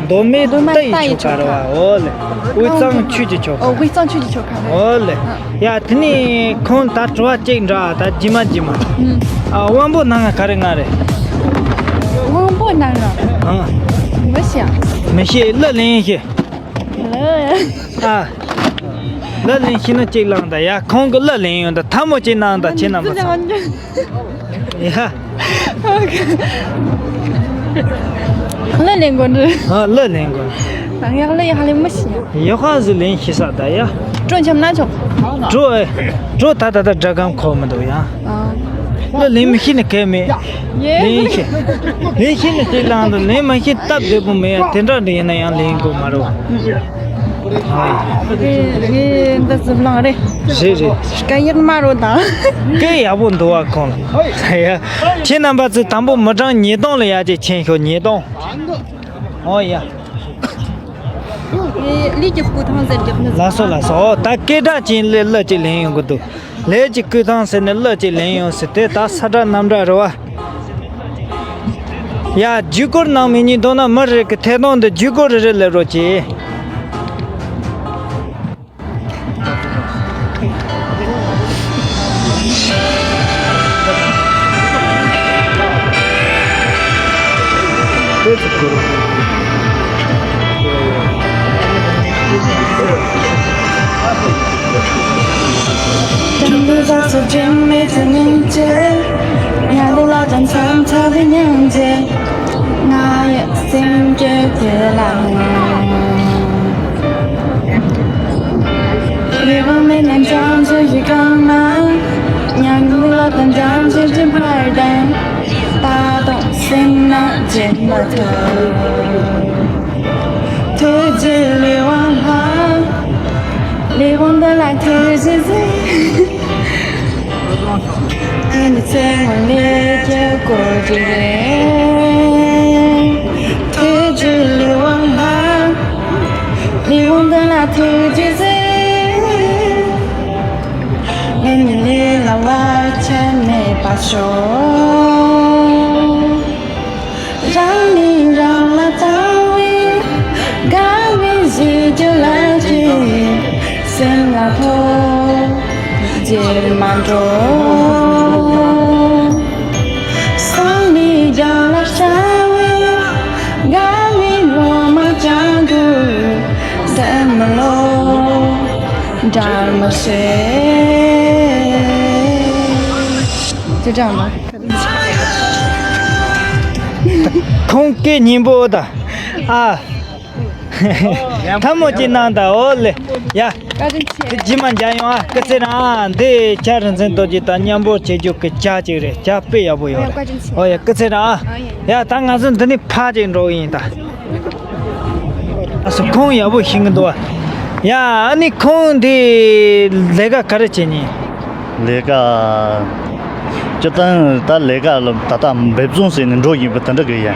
མདོ་སྨད་མདོ་སྨད་རྟ་ཡི་ཆོལ་ཁ་རེད་བ། འོ་ལེ། དབུས་གཙང་ཆོས་ཀྱི་ཆོལ་ཁ། ཨོ། དབུས་གཙང་ཆོས་ཀྱི་ཆོལ་ཁ་རེད། འོ་ལེ། ཨ། ཡ་དེ་ནས་ཁོང་ད་དྲི་བ་གཅིག་འདྲ་ད་རྗེས་མ་རྗེས་མ། ཨུམ། ཨ། དབང་པོ་སྣ་ལྔ་ག་རེ་ལྔ་རེད། དབང་པོ་སྣ་ལྔ། ཨ། མི་ཤེས། མི་ཤེས། གླུ་ལེན་ཤེས། ཨ། གླུ་ལེན་ཤེས་ན་གཅིག་བླངས་དང་། ཡ། ཁོང་གི་གླུ་ལེན་ཡོང་དང་། ཐལ་མོ་གཅིག་གནང་དང་། ཁྱེད་རྣམ་པ་ཚོ། ཡ། གླུ་ལེན་དགོས་འདུག་ཨ། གླུ་ལེན་དགོས། ང་གླུ་ཡག་ལེན་མི་ཤེས། ཡག་པ་ཟིག་ལེན་ཤེས་ས་ད་ཡ། བྲོ་འཆམ་ན་ཆོག་བྲོ་ཨེ། བྲོ་ད་ད་ད་སྒྲ་སྒམ་ཁོག་མི་འདུག་ཡ། ཨ། གླུ་ལེན་མི་ཤེས་ནི་གལ་མེད། ཡེ། ལེན་ཤེས། ལེན་ཤེས་ནི་དེ་བླངས་དང་། ལེན་མ་ཤེས་སྟབས་བདེ་པོ་མེད་ཡ། དེ་འདྲ་འདྲ་ཡིན་ན་ཡང་ལེན་དགོས་མ་རེད་བ། ཨ། རེད་རེད། འདི་ཙི་བླངས་རེད། རེད་རེད། སྐད་ཡག་མ་རོ་དང་། སྐད་ཡག་པོ་འདུག་བ་ཁོང་ལ། ཡ། ཁྱེད་རྣམ་པ་ཚོས་དང་པོ་མི་གྲངས་ཉིས་སྟོང་ལ་ཡར་ཅིག་ཕྱིན་ཤོག་ཉིས་སྟོང་། ཨོ་ཡ། ལས་ཀྱི་སྐུ་ཐང་ཟེར་གྱི་ནི། ལགས་སོ་ལགས་སོ། ཨོ་ད་སྐད་གྲགས་ཅན་ལས་གླུ་ཅིག་ལེན་ཡོང་གི་འདུག་ལས་ཀྱི་སྐུ་ཐང་ཟེར་ནས་གླུ་ཅིག་ལེན་ཡོང་ཟེར། དེ་ད་ས་བཀྲ་གནམ་བཀྲ་རེད་བ། ཡ། བརྒྱུད་སྐུར་གནང་མི་གཉིས་མདོར་ན་མི་རེ་གི་ཐད་གཏོང་དུ་བརྒྱུད་སྐུར་རེ་རེ་སླེབས་རོགས་གྱིས། ཐུགས་རྗེ་ལས་དབང་ལྷ། ལས་དབང་འདི་ལ་ཐུགས་རྗེ་ཆེ། ཨ་ནི་ཚེ་སྔོན་ལས་ཀྱི་སྐོར་གྱི་རེད། ཐུགས་རྗེ་ལས་དབང་ལྷ། ལས་དབང་འདི་ལ་ཐུགས་རྗེ་ཆེ། ངེད་གཉིས་ལས་སླ་བ་ཆ་མེད་པ་ཤོག་རང་ནི་རང་ལ་བལྟ་བའི་དགའ་བའི་གཟི་བརྗིད་ལ་སྐྱེས། སེམས་ལ་ཐོགས་རྒྱལ་མ་འགྲོ། སང་ནི་རྒྱ་ལ་བལྟ་བའི་དགའ་བའི་ལོ་མ་ཅང་དུ་སེམས་མི་ལོ་འདྲ་མི་ཤེས། ཅི་དྲང་མ། ཁོང་སྐད་སྙན་པོ་ད། ཨ། ཐལ་མོ་ཅིག་གནང་ད། འོ་ལེ། ཡ། བཀའ་དྲིན་ཆེ། དེ་རྗེས་མ་མཇལ་ཡོང་ཨ། སྐུ་ཚེ་རིང་ཨ། འདི་ཁྱེད་རིག་འཛིན་རྡོ་རྗེ་དང་མཉམ་པོ་བྱེད་རྒྱུ་གི་ཇ་ཅིག་རེད། ཇ་དཔེ་ཡག་པོ་ཡོད་རེད། བཀའ་དྲིན་ཆེ། འོ་ཡ། སྐུ་ཚེ་རིང་ཨ། ཨ་ཡ། ཡ། ད་ང་ཚོ་འདི་ནས་ཕར་ཅིག་འགྲོ་གི་ཡིན་ད། ཨ་སོ། ཁོང་ཡག་པོ་ཤེས་ཀྱི་འདུག་ཨ། ཡ། ཨ་ནི་ཁོང་འདི་ལས་ཀ་ག་རེ་བྱེད་ཉེན། ལས་ཀ། སྤྱིར་བཏང་ད་ལས་ཀ་ལ་ད་ལྟ་འབད་བརྩོན་བྱས་ནས་འགྲོ་བཞིན་པ་དེ་འདྲ་གི་ཡ། ཨ།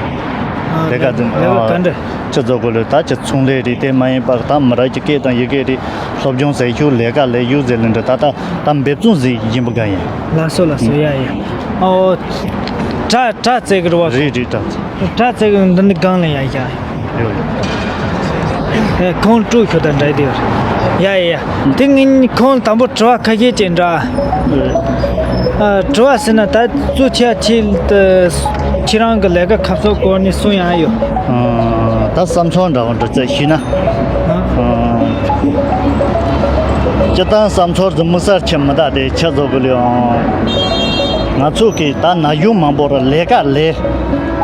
ལས་ཀ་དེ། ལས་ཀ་ག་འདྲ། ཁྱེད་ཚོ་གོ་ལོས་ད་ཁྱེད་ཚོང་ལས་རེད། དེ་མ་ཡིན་པར་ད་མི་རབས་ཀྱི་སྐད་དང་ཡི་གེ་རེད། སློབ་སྦྱོང་བྱེད་ཤུགས། ལས་ཀ་ལས་ཤུགས་ཟེར་ལེ་འདྲ། ད་ད་ད་འབད་བརྩོན་བྱེད་བཞིན་པ་ག་ཡིན། ལགས་སོ་ལགས་སོ། ཡ་ཡ། ཨོ། དྲ་དྲ་རྩེ་གི་རེད་བ། རེད་རེད། དྲ་རྩེ། དྲ་རྩེ་གི་འདི་ནི་སྒང་ལ་ཡ་ཡ། ཡོད་ཡོད། ཨེ། ཁོང་ཀྲུའུ་ཤོ་དང་འདྲ་དེ་ཡོད། ཡ་ཡ་ཡ། དེ་ངས་ཁོང་དང་པོ་དྲི་བ་ཁ་ཤས་ཅིག་འདྲ། ཨ། དྲི་བ་ཟེར་ན་ད་གཙོ་ཆེ་ཆེ་ད་ཁྱེད་རང་གི་ལས་ཀ་ཁ་གསོ་སྐོར་ནས་གསུང་ཡག་ཡོད། ཨ། ད་བསམ་ཚོར་འདྲ་བོ་འདྲ་ཙམ་ཞུས་ན། ཨ། ཨ། སྤྱིར་བཏང་བསམ་ཚོར་དུ་དམིགས་བསལ་ཆེ་མི་གཏོགས། དེ་ཁྱེད་ཚོ་གི་ལོས་ཨང་། ང་ཚོ་གི་ད་ན་གཞོན་མང་པོ་ར་ལས་ཀ་ལས་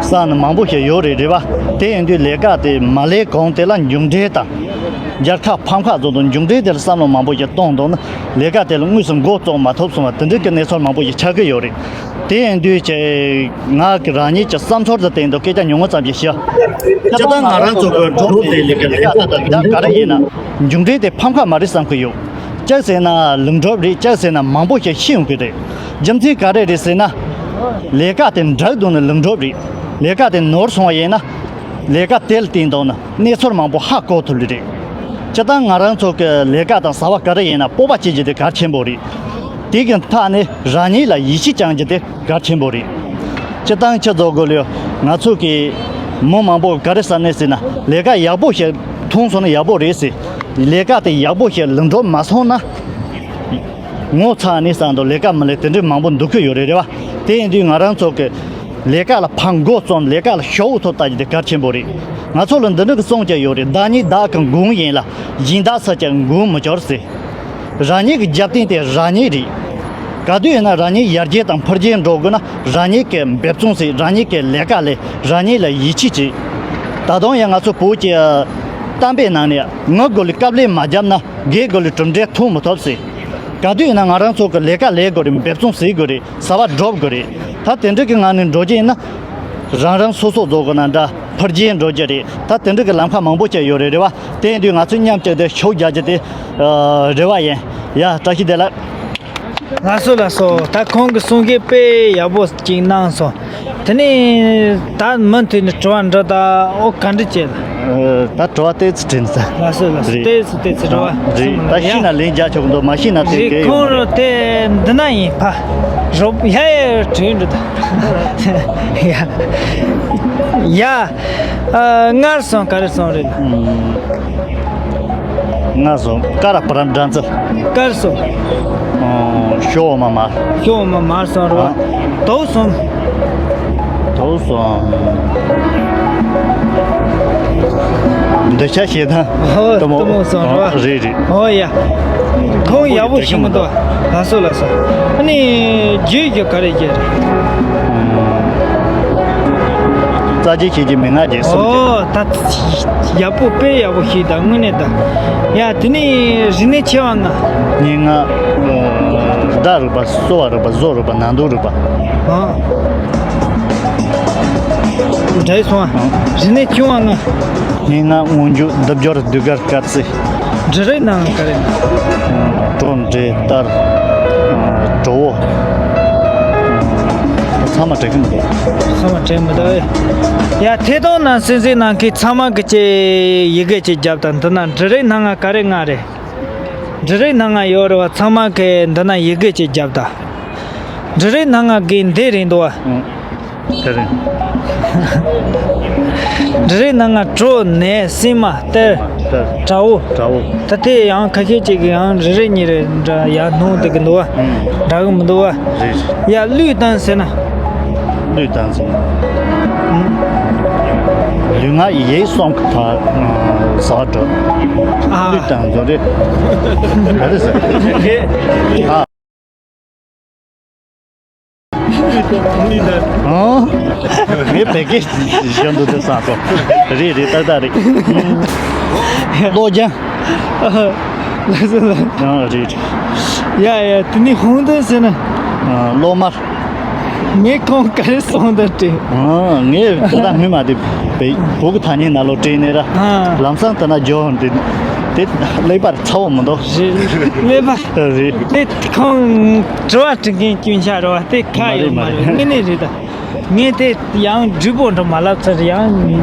བསམ་ནས་མང་པོ་ཞིག་ཡོད་རེད། རེད་བ། དེ་ཡིན་དུས་ལས་ཀ་དེ་མ་ལས་གོང་དེ་ལ་མཇུག་འབྲས་དང་། རྒྱལ་ཁབ་ཕམ་ཁ་བཟོ་དང་། མཇུག་འབྲས་དེ་ལ་བསམ་བློ་མང་པོ་ཞིག་གཏོང་དང་ན། ལས་ཀ་དེ་ལ་དངོས་སུ་འགོ་བཙུགས་མ་ཐུབ་སོང་བ་དེ་འདྲ་གི་གནས་ཚུལ་མང་པོ་ཞིག་ཆགས་ཀྱི་ཡོད་རེད། དེ་ཡིན་དུས་ཀྱི་ང་གི་རང་ཉིད་ཀྱི་བསམ་ཚུལ་དུ་བསྟན་དུ་སྐད་ཆ་ཉུང་ངུ་ཙམ་ཞིག་ཞུ། སྤྱིར་བཏང་ང་རང་ཚོ་གི་འགྲོ་དེ་ལས་ཀ་ལས་ཀ་དང་ད་ག་རེ་ཡིན་ན། མཇུག་འབྲས་དེ་ཕམ་ཁ་མ་རེད་བསམ་གི་ཡོད། གཅིག་ཟེར་ན་ལུང་འགྲོ་རེད། གཅིག་ཟེར་ན་མང་པོ་ཞིག་ཤི་ཡོང་གི་རེད། རྒྱུ་མཚན་ག་རེ་རེད་ཟེར་ན། ལས་ཀ་དེ་འགྲིག་འདུག་ན་ལུང་འགྲོ་རེད། ལས་ཀ་དེ་ནོར་སོང་བ་ཡིན་ན། ལས་ཀ་དེ་ལ་བརྟེན་འདུག་ན་གནས་ཚུལ་མང་པོ་ཧ་གོ་ཐུབ་ལེ་རེད། སྤྱིར་བཏང་ང་རང་ཚོ་གི་ལས་ཀ་དང་བྱ་བ་ག་རེ་ཡིན་ན་སྤོབས་པ་བྱེད་རྒྱུ་དེ་གལ་ཆེན་པོ་རེད། དེ་གི་མཐའ་ནས་རང་ཉིད་ལ་ཡིད་ཆེས་བཅང་རྒྱུ་དེ་གལ་ཆེན་པོ་རེད། སྤྱིར་བཏང་ཁྱེད་ཚོ་གོ་ལོས་ང་ཚོ་གི་མི་མང་པོ་ག་རེ་བསམ་ནས་ཟེར་ན། ལས་ཀ་ཡག་པོ་ཞིག་མཐོང་སོང་ན་ཡག་པོ་རེད་ཟེར། ལས་ཀ་དེ་ཡག་པོ་ཞིག་ལུང་འགྲོ་མ་སོང་ན། ངོ་ཚ་ནས་བསམ་དུ་ལས་ཀ་མི་ལས་དེ་འདྲའི་མང་པོ་འདུག་གི་ཡོད་རེད། རེད་བ། དེ་ཡིན་དུས་ང་རང་ཚོ་གི་ལས་ཀ་ལ་ཕར་འགོ་རྩོམ། ལས་ཀ་ལ་ཞོག་ཐོབ་ལྟ་རྒྱུ་དེ་གལ་ཆེན་པོ་རེད། ང་ཚོ་ལ་འདི་འདྲ་གི་གསུང་བྱ་ཡོད་རེད། བདག་ཉིད་བདག་གི་མགོ་ཡིན་ལ། གཞན་དག་ཚོ་གི་མགོ་མི་འཁྱོར་ཟེར། རང་ཉིད་ཀྱི་རྒྱབ་རྟེན་དེ་རང་ཉིད་རེད། ག་དུས་ཡིན་ན་རང་ཉིད་ཡར་རྒྱས་དང་འཕེལ་རྒྱས་འགྲོ་དགོས་ན་རང་ཉིད་ཀྱི་འབད་བརྩོན་བྱེད། རང་ཉིད་ཀྱི་ལས་ཀ་ལས། རང་ཉིད་ལ་ཡིད་ཆེས་བྱེད། ད་དུང་ཡང་ང་ཚོ་བོད་ཀྱི་གཏམ་དཔེ་ནང་ནས། ངུ་དགོས་ལ་དཀའ་ལས་མ་བརྒྱབ་ན་རྒས་དགོས་ལ་གྲུབ་འབྲས་ཐོན་མི་ཐུབ་ཟེར། ག་དུས་ཡིན་ན་ང་རང་ཚོ་གི་ལས་ཀ་ལས་དགོས་རེད། འབད་བརྩོན་བྱེད་དགོས་རེད། བྱ་བ་སྒྲུབ་དགོས་རེད། ད་དེ་འདྲ་གི་ངང་ནས་འགྲོ་རྒྱུ་ཡིན་ན། རང་རང་སོ་སོ་རྫོགས་དགོས་ན་འདྲ་འཕེལ་རྒྱས་འགྲོ་རྒྱུ་རེད། ད་དེ་འདྲ་གི་ལམ་ཁ་མང་པོ་ཅིག་ཡོད་རེད། རེད་བ། དེ་ཡིན་དུས་ང་ཚོས་མཉམ་གཅིག་ཏུ་ཤུགས་རྒྱག་རྒྱུ་དེ་རེ་བ་ཡིན། ཡ། བཀྲ་ཤིས་བདེ་ལེགས། ལགས་སོ་ལགས་སོ། ད་ཁོང་གི་གསུང་སྐད་དཔེ་ཡག་པོ་ཅིག་གནང་སོང་། དེ་ནས་ད་མུ་མཐུད་ནས་དྲི་བ་འདྲི་ད། ཨོ། ག་འདྲ་བྱེད་ལ། ཨ། ད་དྲི་བ་ཏོག་ཙམ་དྲིས་ན་ད། ལགས་སོ་ལགས་སོ། རེད། ཏོག་ཙམ་ཏོག་ཙམ་དྲི་བ། རེད། ད་ཤེས་ན་ལན་རྒྱག་ཆོག་གི་འདུག་མ་ཤེས་ན་དེ། རེད། གལ་ཡོད་མ་རེད། ཁོང་རང་དེ་འདི་ན་ཡིན་ཕ། རོབ་ཡ་ཡ་དྲིས་འདྲི་ད། ཡ་ཡ། ཨ། སྔར་སོང་ག་རེ་སོང་རེད། ཨུམ། ང་སོང་། ཀ་ར་པ་ར་འདྲ་འཚལ། ཀར་སོང་། ཨོ། ཤོ་མ་མ། ཤོ་མ་མ་སོང་རོ། ཨ། དོ་སོང་། དོ་སོང་། འདི་ཆ་ཤེས་ད། ཨོ། དུ་མོ། དུ་མོ་སོང་རོ། ཨོ། རེད་རེད། ཨོ་ཡ། ཁོང་ཡག་པོ་ཤེས་མི་འདུག་ལགས་སོ་ལགས་སོ། ཨ་ནི་རྒྱུས་རྒྱུ་ག་རེ་རྒྱུ་རེད། ཨུམ། རྩ་ཆེ་ཤེས་ཀྱི་མི་ང་རྒྱལ་སོང་། ཨོ། ད་ཡག་པོ་དཔེ་ཡག་པོ་ཞིག་ད་དངོས་གནས་ད། ཡ། དེ་ནས་རིག་གནས་ཆེ་བ་ལྔ། སྙན་ངག་ཨ། སྒྲ་རིག་པ། གསོ་བ་རིག་པ། བཟོ་རིག་པ། ནང་དོན་རིག་པ། ཨ། འདྲ་སོང་ཨ། ཨ། རིག་གནས་ཆུང་བ་ལྔ། སྙན་ངག་སྔོན་འཇུག་ལྡེབ་སྦྱོར་ཟློས་གར་སྐར་རྩིས། འབྲི་རིགས་ནང་ག་རེ་ན། བྲོ་འབྲི་གཏར། བྲོ་བོ། ཚང་མ་འགྲིག་གི་མི་འདུག་ཚང་མ་འགྲིག་མི་འདུག་ཡ། ཐད་གཏོང་ནང་གསན་གཟིགས་གནང་མཁན་ཚང་མ་གི་ཅེ་ཡི་གེ་ཅིག་རྒྱབ་དང་། འདི་ན་འབྲི་རིགས་སྣ་ལྔ་ག་རེ་ལྔ་རེད། འབྲི་རིགས་སྣ་ལྔ་ཡོད་རེད་བ། ཚང་མ་གི་འདི་ན་ཡི་གེ་ཅིག་རྒྱབ་དང་། འབྲི་རིགས་སྣ་ལྔ་གི་འདི་རེད་འདུག་བ། ཨང་། དེ་རེད། འབྲི་རིགས་སྣ་ལྔ། བྲོ། ནས། སྲན་མ། གཏེར། གཏེར། དྲ་བོ། དྲ་བོ། ད་དེ་ཡང་ཁ་ཤས་ཅིག་གིས་ཡང་རེ་རེ་གཉིས་རེ་འདྲ་ཡར་སྣོན་བསྡད་ཀྱི་འདུག་བ། ཨང་། འདྲ་གི་མི་འདུག་བ། རེད། ཡ། གླུད་བཏང་ཟེར་ན། གླུད་བཏང་ཟེར་ན། ཨང་། ལུས་ངག་ཡིད་གསུམ་གྱི་བར་ཟ་བ་འགྲོ། ཨ། གླུད་བཏང་ཟེར་རེད། ག་རེ་ཟེར། ཨ། ཨང་། ངས་བོད་སྐད་བཤད་འདུག་དེ་བསམ་སོང་། རེད་རེད། ཏག་ཏག་རེད། ཀློག་སྦྱང་། ལགས་སོ་ལགས། ཨང་། རེད་རེད། ཡ་ཡ། དེ་ནི་ཧོང་ཏོན་ཟེར་ན། ཨ། གློག་དམར། ངས་ཁོང་ག་རེ་གསུངས་འདུག་དྲན། ཨང་། ངས་ད་ལྟ་སྔོན་མ་དེ་བོད་བོད་ཀྱི་ཐ་སྙད་ནང་ལོགས་དྲན་ནས་ར། ཨ། ལམ་སང་དེ་ན་འཇོག་འདི་དེ་ཀླད་པར་ཚ་བོ་མི་འདུག་རེད། ཀླད་པ། རེད། དེ་ཁོང་དྲི་བ་དྲི་མཁན་སྐྱོན་ཆ་རེད་བ། དེ་ཁ་ཡོད་མ་རེད། དངོས་གནས་རེད་ད། ངས་དེ་ཡང་འགྲིག་པོ་འདྲ་མ་ལབ་ཚར། ཡང་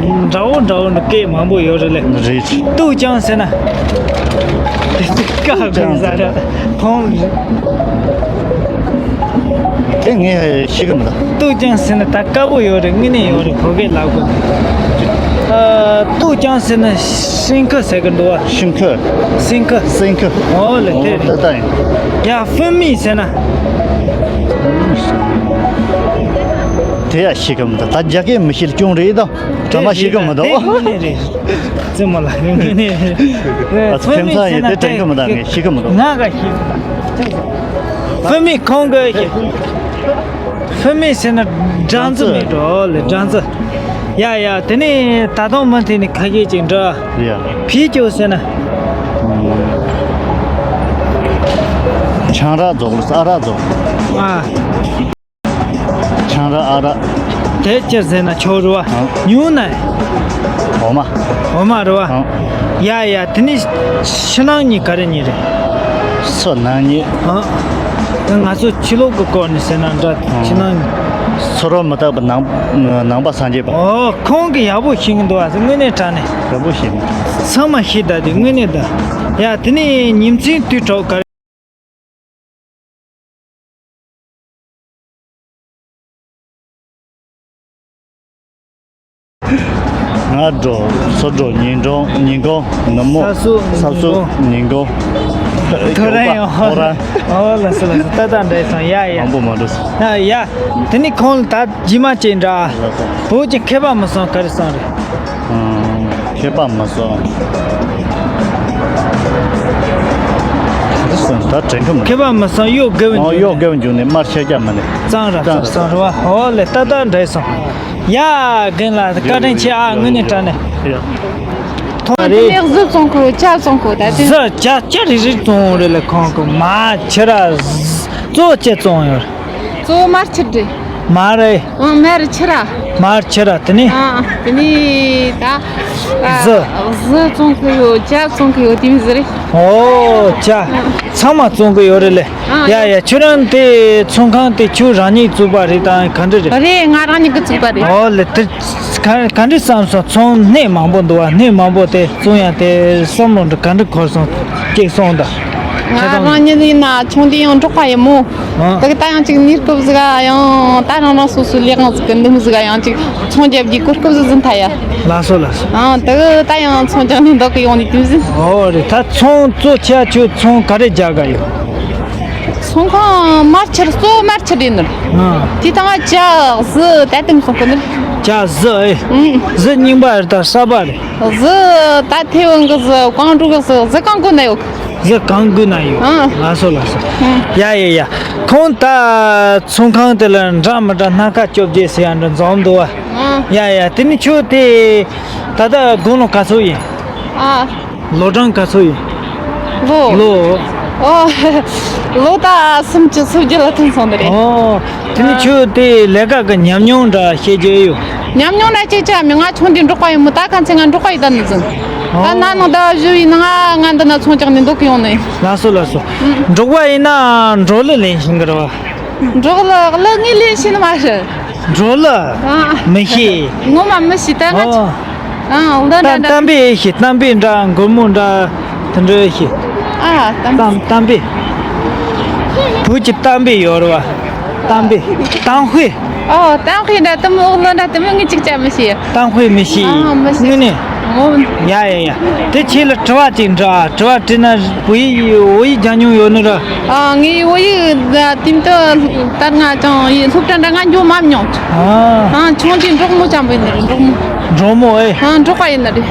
འདྲ་བོ་འདྲ་བོ་འདྲ་སྐད་མང་པོ་ཡོད་རེད་ལེ། རེད། ཏུའུ་ཅང་ཟེར་ན། དེ་དཀའ་དགོས་ས་རེད། ཁོང་། དེ་ངས་ཤེས་གི་མི་འདུག་ཏུའུ་ཅང་ཟེར་ན་ད་དཀའ་པོ་ཡོད་རེད། དངོས་གནས་ཡོད་རེད། བོད་སྐད་ལབ་དགོས། ཨ། ཏུའུ་ཅང་ཟེར་ན་ཤིང་ཁུ་ཟེར་གི་འདུག་བ། ཤིང་ཁུ། སེང་ཁུ། སེང་ཁུ། ཨོ་ལེ། དེ་རེད། ད་ལྟ་ཡིན། ཡ། ཧྥུན་མི་ཟེར་ན། དེ་ཡང་ཤེས་གི་མི་འདུག་ད་རྒྱ་སྐད་མི་ཤེས་ལ་སྐྱོན་རེད་དོ། གྲ་མ་ཤེས་གི་མི་འདུག་དེ་དངོས་གནས་རེད། རྩེད་མོ་ལ་དངོས་གནས་རེད། ཨ་ཚོ། ཁྱིམ་ཚང་ཡིན། དེ་དྲན་གི་མི་འདུག་ངས་ཤེས་གི་མི་འདུག་ང་ག་ཤེས་གི་མི་འདུག་ཧྥུན་མི་ཁོང་གི་ཧྥུན་མི་ཟེར་ན་སྦྲང་རྩི་མེད་འགྲོ་ལེ། སྦྲང་རྩི། ཡ་ཡ། དེ་ནས་ད་དུང་མུ་མཐུད་ནས་ཁ་ཤས་ཅིག་འདྲི། ཡ། ཕི་ཅོ་ཟེར་ན། ཆང་རག་རྫོགས་ལ་ཨ་རག་རྫོགས། ཨ། ཆང་རག་ཨ་རག་དེ་ཅི་ཟེར་ན་ཆོག་རེད་བ། ཨང་། ཉུང་ན། འོ་མ། འོ་མ་རེད་བ། ཨང་། ཡ་ཡ། དེ་ནི་ཕྱི་ནང་གཉིས་ག་རེ་གཉིས་རེད། ཕྱི་ནང་གཉིས། ཨང་། ད་ང་ཚོ་ཕྱི་ལོགས་ཀྱི་སྐོར་ནས་ཟེར་ན་འདྲ། ཨང་། ཕྱི་ནང་གཉིས། ཚུ་རོལ་མི་རྟག་པ་ནང་ནང་པ་སངས་རྒྱས་པ། ཨོ། ཁོང་གིས་ཡག་པོ་ཤེས་ཀྱི་འདུག་བ། དངོས་གནས་དྲང་གནས། ཡག་པོ་ཤེས་ནི། ཚང་མ་ཤེས་ད་དེ་དངོས་གནས་ད། ཡ། དེ་ནི་ཉིན་མཚན་དུས་དྲུག་ག་རེ། སྔ་དྲོ། ཚོ་དྲོ། ཉིན་དྲོ། ཉིན་གུང་། ནུབ་མོ། ས་སུ། ས་སུ། ཉིན་གུང་། ཐོ་རེངས་ཡང་། ཐོ་རེངས། ཨོ་ལགས་སོ་ལགས་སོ། ད་ལྟ་འདྲ་སོང་། ཡ་ཡ། མང་པོ་མ་འགྲོ་སོང་། ཡ་ཡ། དེ་ནི་ཁོང་ལ་ད་རྗེས་མ་ཅིག་འདྲ། ལགས་སོ། བོད་ཀྱི་མཁས་པ་མི་གསུམ་ག་རེ་གསུངས་རེད། ཨང་། མཁས་པ་མི་གསུམ། ག་རེ་གསུངས། ད་དྲན་གི་མི་འདུག་མཁས་པ་མི་གསུམ་གཡོ་དགེ་བའི་འཇུག་ནས། ཨང་། གཡོ་དགེ་བའི་འཇུག་ནས་དམར་ཕྱེད་རྒྱ་མི་ནས། གཙང་ར་གཙང་གཙང་ར་བ། ཨོ་ལེ། ད་ལྟ་འདྲ་སོང་། ཡ། རྒན་ལགས་བཀའ་དྲིན་ཆེ་ཨ། དངོས་གནས་དྲང་གནས། ཡ། ཐོག་དེ་ནས་གཟི་བཙོང་གི་ཡོད། ཇ་བཙོང་གི་ཡོད། ད་དེ། གཟི། ཇ། ཇ་རིལ་རིལ་བཙོང་རེད་ལེ། ཁོང་གི་མར་ཕྱུར་ར། གཙོ་བོ་ཅི་བཙོང་ཡོད། གཙོ་བོ་མར་ཕྱུར་རེད། མར་རེད། ཨང་། མར་ཕྱུར་ར། མར་ཕྱུར་ར། དེ་ནས། ཨང་། དེ་ནས་ད། ཨ། གཟི། གཟི་བཙོང་གི་ཡོད། ཇ་བཙོང་གི་ཡོད། དེ་མོ་ཟིག་རེད། ཨོ། ཇ། ཨང་། ཚང་མ་བཙོང་གི་ཡོད་རེད་ལེ། ཨང་། ཡ་ཡ། ཁྱོད་རང་དེ་ཚོང་ཁང་དེ་ཁྱོད་རང་ཉིད་བཙུགས་པ་རེད་དམ་ག་འདྲ་རེད། རེད། ང་རང་ཉིད་ཀྱིས་བཙུགས་པ་རེད། ཨོ་ལེ། དེ་ག་ག་འདྲ་བསམ་སོང་། ཚོང་སྣེ་མང་པོ་འདུག་བ། སྣེ་མང་པོ་དེ་བཙོང་ཡ་དེ་བསམ་བློ་འདྲ་ག་འདྲ་འཁོར་སོང་། ཅིག་གསུངས་དང་། ང་ཁྱེད་རང་། རང་ཉིད་ཡིན་ན་ཆུང་དུས་ཡང་འབྲོག་པ་ཡིན་མོ། ཨང་། དེ་ག་ད་ཡང་ཅིག་གནས་སྐབས་ཟིག་ག་ཡང་ད་རང་རང་སོ་སོའི་ལས་དབང་ཟིག་གི་འདུམ་ཟིག་ག་ཡང་ཅིག་ཚོང་རྒྱབ་རྒྱུའི་གོ་སྐབས་ཟིག་ཟིན་ཐལ་ཡ། ལགས་སོ་ལགས་སོ། ཨང་། དེ་ག་ད་ཡང་ཚོང་རྒྱག་ནས་འདུག་གི་ཡོང་ནས་དུས་ཟིན། ཨོ་རེད། ད་ཚོང་གཙོ་ཆེ་ཁྱོད་ཚོང་ག་རེ་རྒྱག་ག་ཡོད། ཚོང་ཁང་མར་ཕྱུར། གཙོ་བོ་མར་ཕྱུར་རེད་ནོར། ཨང་། དེ་དང་ཇ་གཟི་ད་དེ་མོ་བཙོང་གི་ནོར། ཇ་གཟི་ཨེ། ཨང་། གཟི་རྙིང་པ་རེད་ད་གསར་པ་རེད། གཟི་ད་ཐེའུ་ཝན་གི་གཟི། ཀོང་ཀྲོའུ་གི་གཟི། གཟི་གང་དགོས་ན་ཡོད། གཟི་གང་དགོས་ན་ཡོད། ཨང་། ལགས་སོ་ལགས་སོ། ཨང་། ཡ་ཡ་ཡ། ཁོང་ད་ཚོང་ཁང་དེ་ལ་འདྲ་མི་འདྲ་སྣ་ཁ་བཅོ་བརྒྱད་ཟེར་ཡ་འདྲ་འཛོམས་འདུག་བ། ཨང་། ཡ་ཡ། དེ་ནི་ཁྱོད་དེ་ད་ལྟ་དགུང་ལོ་ག་ཚོད་ཡིན། ཨ། ལོ་གྲངས་ག་ཚོད་ཡིན། ལོ། ལོ། ཨོ། ལོ་ད་སུམ་ཅུ་སོ་བརྒྱད་ལ་ཐོན་སོང་ནི་རེད། ཨོ། དེ་ནི་ཁྱོད་དེ་ལས་ཀ་གི་ཉམས་མྱོང་འདྲ་བཤད་རྒྱུ་ཡོད། ཉམས་མྱོང་འདྲ་ཅིག་ཅིག་མེད། ང་ཆུང་དུས་འབྲོག་པ་ཡིན་མོ། ད་ག་ཚོད་ང་འབྲོག་པ་ཡིན་ད་ནི་ཟིན། ད་ཨོ། ན་ནིང་ཟླ་བ་བཞི་བའི་ནང་ང་འདི་ན་ཚོང་རྒྱག་ནས་འདུག་གི་ཡོང་ནི། ལགས་སོ་ལགས་སོ། ཨང་། འབྲོག་པ་ཡིན་ན་འབྲོག་གླུ་ལེན་ཤེས་གི་རེད་བ། འབྲོག་གླུ། གླུ་ངས་ལེན་ཤེས་ནི་མ་རེད། འབྲོག་གླུ། ཨང་། མི་ཤེས། ངོ་མ་མི་ཤེས་ད་ང་། ཨོ། ཨང་། གླུ་འདྲ་འདྲ། གཏམ་དཔེ་ཤེས། གཏམ་དཔེ་འདྲ། མགུར་མོ་འདྲ། དེ་འདྲ་ཤེས། ཨ། གཏམ། གཏམ་དཔེ། བོད་ཀྱི་གཏམ་དཔེ་ཡོད་རེད་བ། གཏམ་དཔེ། གཏམ་དཔེ། ཨོ། གཏམ་དཔེ་འདྲ་དེ་མོ། གླུ་འདྲ་དེ་མོ་ངས་གཅིག་ཀྱང་མི་ཤེས། གཏམ་དཔེ་མི་ཤེས། ཨང་། མི་ཤེས། དངོས་གནས། ཨོ། ཡ་ཡ་ཡ། དེ་ཁྱེད་ལ་དྲི་བ་གཅིག་འདྲི་ཨ། དྲི་བ་དྲིས་ན་བོད་ཡིག་བོད་ཡིག་སྦྱང་མྱོང་ཡོད་ནི་རེད། ཨ། ངས་བོད་ཡིག་དེ་མཐོ་ལྟར་ང་ཅང་ཡིག་སློབ་གྲྭ་འདྲ་ང་འགྱོ་མ་མྱོང་། ཨ། ཨང་། ཆུང་དུས་འབྲོག་མོ་ཅན་པོ་ཡིན་ནི་རེད། འབྲོག་མོ། འབྲོག་མོ་ཨེ། ཨང་། འབྲོག་པ་ཡིན་ནི་རེད།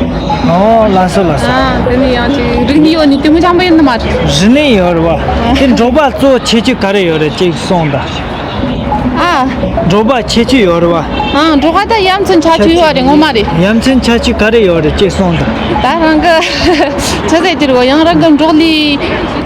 ཨོ། ལགས་སོ་ལགས་སོ། ཨང་། དེ་ནས་ཡང་ཅིག་རིག་གནས་ཡོད་ནི་དེ་མོ་ཅན་པོ་ཡིན་ནི་མ་རེད། རིག་གནས་ཡོད་རེད་བ། ཨང་། དེ་འབྲོག་པ་གཙོ་ཆེ་ཆེ་ག་རེ་ཡོད་རེད་ཅིག་གསུངས་དང་། ཨ། འབྲོག་པ་ཁྱད་ཆོས་ཡོད་རེད་བ། ཨང་། འབྲོག་པ་ད་ཡ་མཚན་ཁྱད་ཆོས་ཡོད་རེད། ངོ་མ་རེད། ཡ་མཚན་ཁྱད་ཆོས་ག་རེ་ཡོད་རེད་ཅེས་གསུངས་དང་། ད་རང་གི་ཆི་ཟེར་གྱི་རེད་བ། ཡང་རང་གི་འབྲོག་ལས་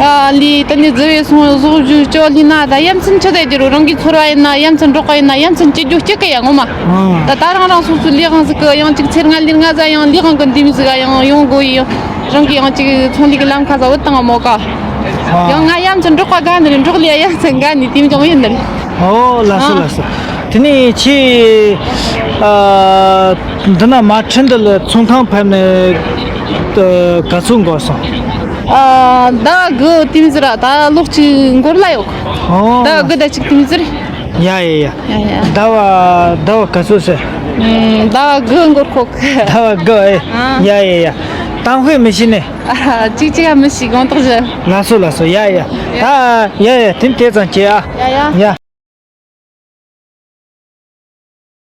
ཨ་ལས་ད་ནི་བཟི་བའི་སོང་བཟོ་བཞུ་ཅོ་ལི་ན་ད་ཡ་མཚན་ཆི་ཟེར་གྱི་རེད། རང་གི་ཚོར་བ་ཡིན་ན། ཡ་མཚན་འབྲོག་པ་ཡིན་ན། ཡ་མཚན་སྐྱིད་རྒྱུ་སྐྱིད་གི་ཡ། ངོ་མ་ཨང་། ད་ད་རང་རང་སོ་སོའི་ལས་གང་ཟིག་གི་ཡང་ཅིག་ཚེར་ང་ལིར་ང་ཟ་ཡང་ལས་གང་གི་འདི་མི་ཟིག་ག་ཡང་ཡོང་དགོས་ཡི། ཡང་རང་གི་ཡང་ཅིག་ཚོང་ལས་ཀྱི་ལམ་ཁ་ཟ་བུད་བཏང་མོ་ཀ། ཨང་། ཡང་ང་ཡ་མཚན་འབྲོག་པ་དགའ་ནི་རེད། འབྲོག་ལས་ཡ་མཚན་དགའ་ནི་དེ་མི་ཅང་ཡིན་ནི་རེད། ཨོ་ལགས་སོ་ཨང་། ལགས་སོ། དེ་ནས་ཁྱེད་ཨ་འདི་ན་མ་ཁྲི་འདི་ལ་ཚོང་ཁང་ཕེབས་ནས་ཨ་ག་ཚོད་འགོར་སོང་། ཨ་ཟླ་དགུ་དེ་མི་ཟེར་ར། ད་ལོ་གཅིག་འགོར་ལ་ཡོད། ཨོ། ཟླ་དགུ་ཟླ་གཅིག་དེ་མི་ཟེར། ཡ་ཡ་ཡ། ཡ་ཡ། ཟླ་བ་ཟླ་བ་ག་ཚོད་ཟེར། ཨུམ། ཟླ་བ་དགུ་འགོར་ཁོག་ཟླ་བ་དགུ་ཨེ། ཨ། ཡ་ཡ་ཡ། གཏམ་དཔེ་མི་ཤེས་ནས། ཨ་ཅིག་ཅིག་ཡ་མི་ཤེས། དགོངས་དག་ཞུ། ལགས་སོ་ལགས་སོ། ཡ་ཡ། ད་ཡ་ཡ་དེ་དེ་ཙམ་བྱེད་ཨ། ཡ་ཡ། ཡ།